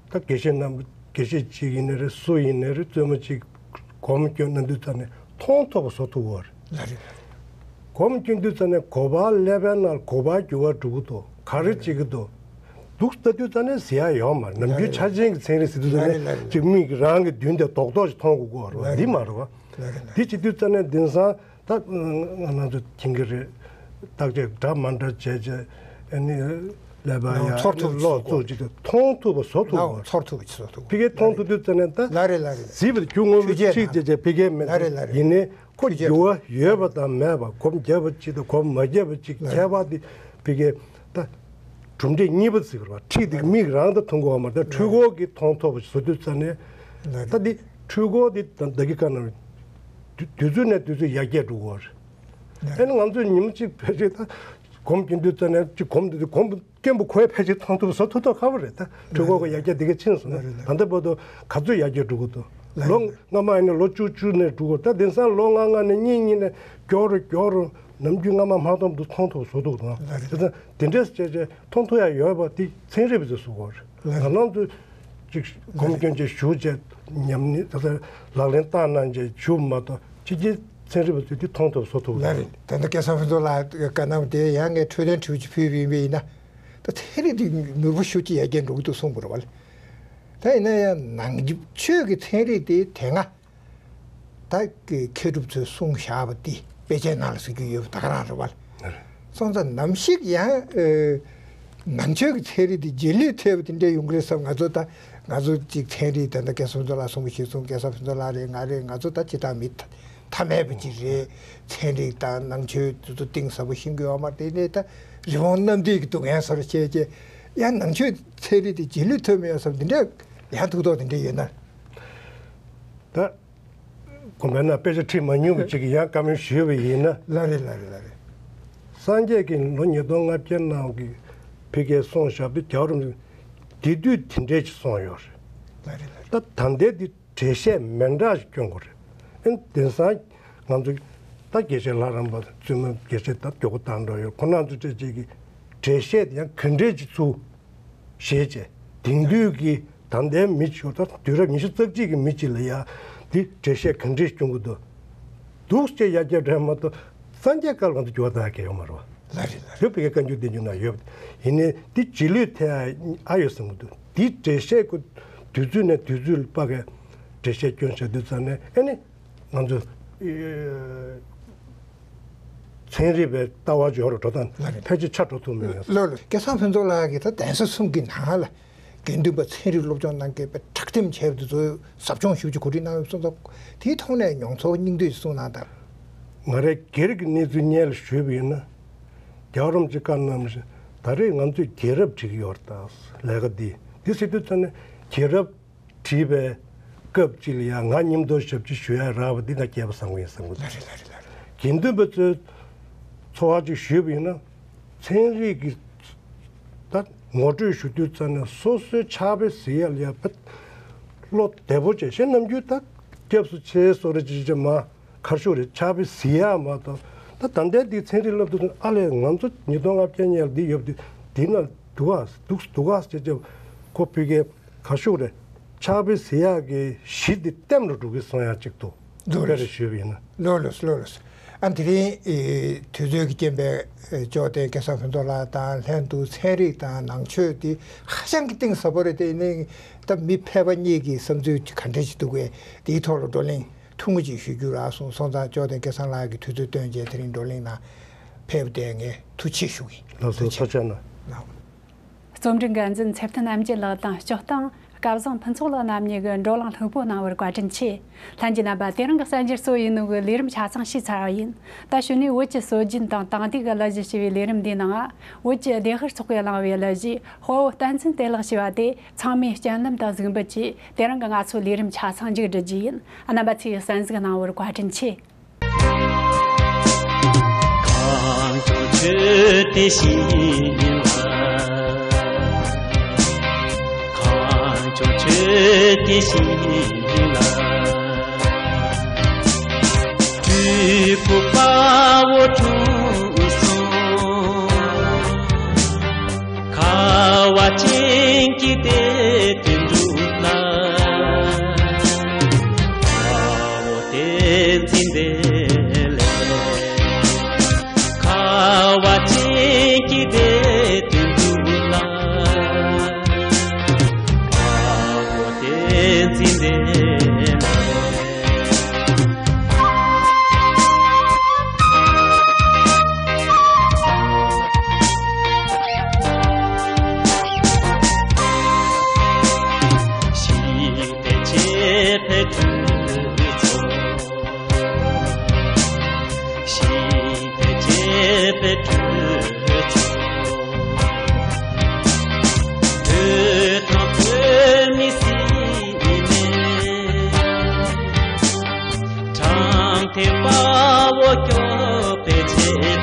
ད་དགེ་བཤེས་རྣམས་དགེ་བཤེས་གཅིག་ཡིན་ནའི་རེད། སུ་ཡིན་ནའི་རེད། བཙུན་མ་གཅིག་སྒོམ་སྐྱོན་གནང་དུས་ཙམ་ནས་མཐོང་ཐུབ་པ་བཟོ་ཐུབ་དགོས་རེད། ལགས་རེད། སྒོམ་སྐྱོན་དུས་ཙམ་ནས་གོ་བ་ཀླད་པའི་ནང་གོ་བ་འགྱུར་བ་འགྲོ་གི་འདུག། ག་རེ་བྱེད་ཀྱི་འདུག། འདུག་ལྟ་དུས་ཙམ་ནས་ཟེར་ཡ་ཡོད་མ་རེད། ནམ་རྒྱུན་ལགས་རེད། ཆ་ཅན་གྱི་ཚན་རིག་ཟེར་དུས་ཙམ་ནས་ལགས་རེད་ལགས་རེད། ཅིག་མིག་རང་གི་མདུན་དེ་རྡོག་རྡོག་ཅིག་མཐོང་དགོས་ཀྱི་ཡོད་རེད། ལགས་རེད། འདི་མ་རེད་བ། ལགས་རེད་ལགས་རེད། འདི་བྱེད་དུས་ཙམ་ནས་དེང་སང་ད་ང་རང་ཚོ་མཁྱེན་གྱི་རེད། བརྟག་དཔྱད་འདྲ་མ་འདྲ་བྱས་བྱས་ཨ་ནི་ཀླད་པ་ཡ་ཚོར་ཐུབ་ཀློག་ཚུགས་ཅིག་མཐོང་ཐུབ་པ་བཟོ་ཐུབ་པ། ཚོར་ཐུབ་པ་བཟོ་ཐུབ་པ། ཕ་གིའི་མཐོང་ཐུབ་དུས་ཙམ་ནས་ད་ལགས་རེད་ལགས་རེད། གཟིགས་པ་རྒྱུ་དངོས་པོ་ཁྲིད་བྱས་བྱས་ཕ་གིའི་མེད། ལགས་རེད་ལགས་རེད། ཡིན་ནའི་ཁོ་འགྱུར་བ་ཡོད་པ་དང་མེད་པ། གོམ་བརྒྱབ་པ་ཅིག་དང་གོམ་མ་བརྒྱབ་པ་ཅིག་ལགས་རེད། ཁྱད་པར་དེ་ཕ་གིའི་ད་གྲུབ་འབྲས་གཉིས་པ་ཟེར་བ་ཁྲིད་དེ་མིག་རང་དང་མཐོང་གི་ཡོད་མ་རེད། ད་འཕྲུལ་འཁོར་གྱིས་མཐོང་ཐུབ་པ་བཟོ་དུས་ཙམ་ནས་ད་འདི་འཕྲུལ་འཁོར་འདི་ད་ལྟ་གི་སྐབས་ནང་དུས་དུས་ཚོད་ནས་དུས་ཚོད་ཡར་རྒྱས་འགྲོ་གི་ཡོད་རེད། ཨ་ནི་ང་ཚོས་ཉིན་མ་གཅིག་ཕལ་ཆེར་ད་གོམ་གྱོན་དུས་ཙམ་ནས་གཅིག་གོམ་དུས་ཙམ་གོམ་སྐྱོན་པོ་ཁོའི་ཕལ་ཆེར་མཐོང་ཐུབ་བཟོ་ཐུབ་ཐུབ་ཁག་པོ་རེད། ད་འཕྲུལ་འཁོར་གྱི་ཡར་རྒྱས་དེ་ག་ཕྱིན་སོང་ན་ད་ལྟ་བར་དུ་ག་ཚོད་ཡར་རྒྱས་འགྲོ་གི་འདུག། ལོ་སྔ་མ་ཡིན་ན་ལོ་བཅུ་བཅུ་ནས་འགྲོ་གི་འདུག། ད་དེང་སང་ལོ་ལྔ་ལྔ་ནས་གཉིས་གཉིས་ནས་མགྱོགས་རུ་མགྱོགས་རུ་ནམ་རྒྱུན་སྔ་མ་མ་མཐོང་དུ་མཐོང་ཐུབ་བཟོ་ཐུབ་འདུག། དེ་ཚོ་དེ་འདྲས་བྱས་བྱས་མཐོང་ཐུབ་ཡ་ཡོད་པ་དེ་ཚན་རིག་པ་ཚོས་གསུང་གི་ཡོད་རེད། ང་རང་ཚོས་ཅིག་གོམ་སྐྱོན་ཅིག་ཞུ་བྱས་ཉམས་ནི་ད་ལྟ་ལག་ལེན་བསྟར་གནང་བྱས་ཞུ་མ་གཏོགས་ཕྱི་རྒྱལ་ཚན་རིག་པ་ཚོས་དེ་མཐོང་ཐུབ་བཟོ་ཐུབ། ལགས་རེད། ད་ལྟ་སྐལ་བཟང་ཕུན་ཚོགས་ལགས་བཀའ་གནང་བ་དེ་ཡང་ངས་འཕྲོས་དོན་དྲི་བ་ཅིག་ཕུལ་བ་ཡིན་པ་ཡིན་ན། ད་ཚན་རིག་འདི་མྱུར་པོ་ཤུགས་ཀྱིས་ཡར་རྒྱས་འགྲོ་གི་འདུག་གསུངས་པ་རེད་བ་ལེ། ད་ཡིན་ན་ཡང་ནང་ཆོས་ཀྱི་ཚན་རིག་དེ་དེ་སྔ་ད་མཁས་གྲུབ་ཚོས་གསུངས་བཞག་པ་འདི་དཔེ་ཆའི་ནང་ལ་གཟིགས་རྒྱུ་ཡོད་པ་ད་ག་རང་རེད་བ་ལེ། སོང་ཙང་ནམ་ཞིག་ཡང་ཨེ་ ནང་ཆོས་ཀྱི་ཚན་རིག་དེ་རྗེས་ལུས་ཐེབས་པ་དེ་འདྲ་ཡོང་གི་རེད་བསམ། ང་ཚོ་ད་ང་ཚོ་གཅིག་ཚན་རིག་དེ་འདྲ་སྐལ་བཟང་ཕུན་ཚོགས་ལགས་གསུང་གི་ཞིག་གསུང་། སྐལ་བཟང་ཕུན་ཚོགས་ལགས་རེད། ང་རེད། ང་ཚོ་ད་སྤྱིར་བཏང་མི་ཐ་མལ་པ་ཅིག་རེད། ཚན་རིག་དང་ནང་ཆོས་དེ་ཚོ་གཏིང་ཟབ་པོ་ཤེས་ཀྱི་ཡོད་མ་རེད། དེ་ནས་ད་རི་བོང་གནམ་རྡིབ་ཀྱི་སྡུག་བསྔལ་བཟོ་འདྲ་བྱས་བྱས། ཡང་ནང་ཆོས་ཚན་རིག་དེ་རྗེས་ལུས་ཐོན་མི་ཡོང་བསམ། དེ་འདྲ་ཡང་ཐུགས་དོགས་དེ་འདྲ་ཡོད་ན། ད། དགོན་པའི་ནང་དཔེ་ཆ་ཁྲིད་མ་མྱོང་བ་ཅིག་གིས་ཡང་བཀའ་མོལ་ཞུས་པ་ཡིན་ན། ལགས་རེད། ལགས་རེད། ལགས་རེད། སངས་རྒྱས་ཀྱིས་ལོ་ཉིས་སྟོང་ལྔ་བརྒྱ་ནང་གི་ཕ་གིར་གསུངས་བཞག་པ་དེ། རྒྱལ་བ་རིན་པོ་ཆེ་དེ་དུས་དེ་འདྲས་ཅིག་གསུངས་ཡོད་རེད། ལགས་རེད། ལགས་རེད། ད་ད་ལྟའི་འདི་འགྲེལ་བཤད་མི་འདྲ་ཞིག་སྐྱོན་དགོས་རེད། ཨེ། དེང་སང་ང་ཚོ་ད་དགེ་བཤེས་ལྷ་རམས་པ་བཙུན་མ་དགེ་བཤེས་ད་མགྱོགས་པོ་བཏང་འགྲོ་ཡོད། ཁོང་རྣམ་ཚོ་འདྲ་ཅིག་གིས་འགྲེལ་བཤད་དེ་ཡང་ག་འདྲས་ཅིག་ཚུགས། ཞེས་བྱས། དེང་དུས་ཀྱི་ད་ལྟའི་མི་ཆོས་ད་དུས་རབས་ཉི་ཤུ་རྩ་གཅིག་གི་མི་གཅིག་ལ་ཡ་འདི་འགྲེལ་བཤད་གང་འདྲས་སྐྱོན་གྱི་འདུག་འདུག་ཅེས་ཡར་རྒྱབ་འདྲ་མ་གཏོགས། སངས་རྒྱས་སྐབས་ལ་ང་ཚོ་འགྱུར་བ་གཏང་ཡག་ཡོད་མ་རེད་པ། ལགས་རེད། ལགས་རེད། ཡོད་པའི་བཀའ་འགྱུར་བདེ་འགྱུར་ནང་ཡོད། ཡིན་ནའི་འདི་རྗེས་ལུས་ཐེབས་ཨ་ཡོད་བསམ་གྱི་འདུག་འདི་འགྲེལ་བཤད་ཀྱི་དུས་ཚོད་ནས་དུས་ཚོད་ལ་དཔག་གི་འགྲེལ་བཤད་སྐྱོན་བཞག་དུས་ཙམ་ནས། ཨེ་ནི། ང་ཚོ་ཚན་རིག་པའི་ལྟ་བ་འབྱོར་འགྲོ་སྟངས། ལགས་རེད། ཕལ་ཆེར་ཆ་འགྲོ་ཐུབ་མེད་ཡོད། ལགས་རེད། སྐལ་བཟང་ཕུན་ཚོགས་ལགས་ཀྱིས་ད་གདན་ས་གསུམ་གྱི་ནང་ལ་དགེ་འདུན་པ་ཚན་རིག་སློབ་སྦྱོང་གནང་མཁན་པའི་དྲག་འཐེན་བྱས་པ་དེ་ཚོའི་ཟབ་སྦྱོང་ཞེ་པོ་ཅིག་གོ་སྒྲིག་གནང་ཡོད་གསུངས་སོང་། དེའི་ཐོག་ནས་མྱོང་ཚོར་སྙིང་བསྡུས་ཤིག་གསུང་གནང་དང་། ང་རའི་སྒེར་གྱི་གནས་ཚུལ་སྙན་ལ་ཞུས་པ་ཡིན་ན། རྒྱལ་བ་རིན་པོ་ཆེ་བཀའ་གནང་བཞིན་ད་རེས་ང་ཚོས་རྒྱལ་རབས་བྲིས་ཀྱི་ཡོད་རེད། ད་ལས་ཀ་འདི་འདི་ཟེར་དུས་ཙམ་ནས་རྒྱལ་རབས་བྲིས་པའི་སྐབས་ཅིག་ལ་ཡང་ང་མཉམ་དུ་ཞབས་ཕྱི་ཞུ་ཡ་རག་པ་འདི་ང་སྐལ་པ་བཟང་པོ་ཡིན་བསམ་གྱི་འདུག་ལགས་རེད། ལགས་རེད། ལགས་རེད། དགེ་འདུན་པ་ཚོའི་ཚོར་བ་ཅིག་ཞུས་པ་ཡིན་ན། ཚན་རིག་གི་ད་ངོ་སྤྲོད་ཞུ་དུས་ཙམ་ནས་སོ་སོའི་ཕྱག་དཔེ་གཟིགས་ཡ་ལ་ཡ་དཔེ་བློ་བདེ་པོ་བྱས། གཞན་ནམ་རྒྱུན་ད་སྐྱབས་སུ་མཆི་སོགས་རེ་ཅིག་ཅིག་མ། ག་རེ་ཞུ་དགོས་རེད། ཕྱག་དཔེ་གཟིགས་ཡག་མ་གཏོགས། ད་ད་ལྟའི་འདི་ཚན་རིག་སློབ་ཕྲུག་ཚོ་ཨ་ལས་ང་ཚོ་ཉིས་སྟོང་ལྔ་བརྒྱ་ཉེར་འདི་ཡོད་པ་འདི་འདི་ན་འདུག་ག་འདུག་འདུག་ག་ཟེར་བྱས་ཁོ་ཕ་གིར་ག་རེ་ཞུ་དགོས་རེད། ཕྱག་དཔེ་གཟིགས་ཡག་གི་གཞི་འདི་ལྟེམ་རུ་འགྲོ་གི་སོང་ཡག་ཅིག་འདུག་ལགས་རེད། དཔེ་རེ་ཞུས་པ་ཡིན་ན། ལགས་རེད། ལགས་རེད། ཨ། དེ་རིང་ཨེ་དུས་ཚོད་ཀྱི་རྐྱེན་པས་ཨེ་འབྱོར་ལྡན་སྐལ་བཟང་ཕུན་ཚོགས་ལགས་དང་ལྷན་དུ་ཚན་རིག་དང་ནང་ཆོས་འདི་ཧ་ཅང་གི་གཏིང་ཟབ་པོ་རེད། དེ་ནས་ད་མི་ཕལ་པ་གཉིས་ཀྱི་བསམ་ཚུལ་ག་འདྲ་ཞིག་འདུག་གས། དེའི་ཐོག་ལ་བགྲོ་གླེང་ཐུང་ངུ་ཅིག་ཞུ་རྒྱུ་རག་སོང་། སོང་ཙང་འབྱོར་ལྡན་སྐལ་བཟང་ལགས་ཀྱིས་དུས་ཚོད་བཏོན་བྱས་དེ་རིང་བགྲོ་གླེང་ནང་ཕེབས་དེ་ངས་ཐུགས་རྗེ་ཆེ་ཞུ་གི་ཡིན། ལགས་སོ། ཐུགས་རྗེ་ཆེ་གནང་། ལགས། རྩོམ་སྒྲིག་འགན་འཛིན་ཚེ་བརྟན་རྣམ་རྒྱལ་ལགས་དང་སྤྱིར་བཏང་སྐལ་བཟང་ཕུན་ཚོགས་ལགས་རྣམ་གཉིས་ཀྱིས་བགྲོ་གླེང་ལྷུག་པོ་གནང་བར་བཀའ་དྲིན་ཆེ། ལྷན་རྒྱས་རྣམ་པ། དེ་རིང་གི་གསར་འགྱུར་གཙོ་བོ་ཡིན་ནོ་གི་ལས་རིམ་ཆ་ཚང་ཞུས་ཚར་བ་ཡིན། ད་གཞུག་ནས་བོད་ཀྱི་སྲོལ་རྒྱུན་དང་དེང་དུས་ཀྱི་གླུ་གཞས་ཞེས་པའི་ལས་རིམ་འདིའི་ནང་། བོད་ཀྱི་སྡེ་ཤག་ཚོགས་པས་བླངས་པའི་གླུ་གཞས་དཔའ་བོ་བསྟན་འཛིན་བདེ་ལེགས་ཞེས་པ་དེ། ཚང་མས་སྤྱན་ལམ་དུ་གཟིགས་འབུལ་གྱིས། དེ་རིང་གི་ང་ཚོའི་ལས་རིམ་ཆ་ཚང་མཇུག་སྒྲིལ་རྒྱུ་ཡིན། རྣམ་པ་ཚོས་གསན་གཟིགས་གནང་བར་བཀའ་དྲིན་ཆེ། གངས་ལྗོངས་ཆོས་སྡེ་ཞིག་ཡིན་ལ། གངས་ལྗོངས་ཆོས་སྡེ་ཞིག་ཡིན་ལ། སྤྲུལ་སྐུ་དཔའ་བོ་དྲུག་གསུམ། ཁ་བ་ཅན་གྱི་སྡེ་དེ་འགྲུབ་ན། དཔའ་བོ་བསྟན་འཛིན་བདེ་ལེགས། ཁ་བ་ཅན་གྱི་སྡེ་དེ་འགྲུབ་ན། དཔའ་བོ་བསྟན་འཛིན་བདེ་ལེགས། ཞི་བདེ་བྱེད་པའི་གྲོས་ཚོགས། ཞི་བདེ་བྱེད་པའི་གྲོས་ཚོགས། བོད་དང་བོད་མི་སྲིད་ནས། དྲང་བདེན་དཔའ་བོ་སྐྱོབ་པའི་ཆེད།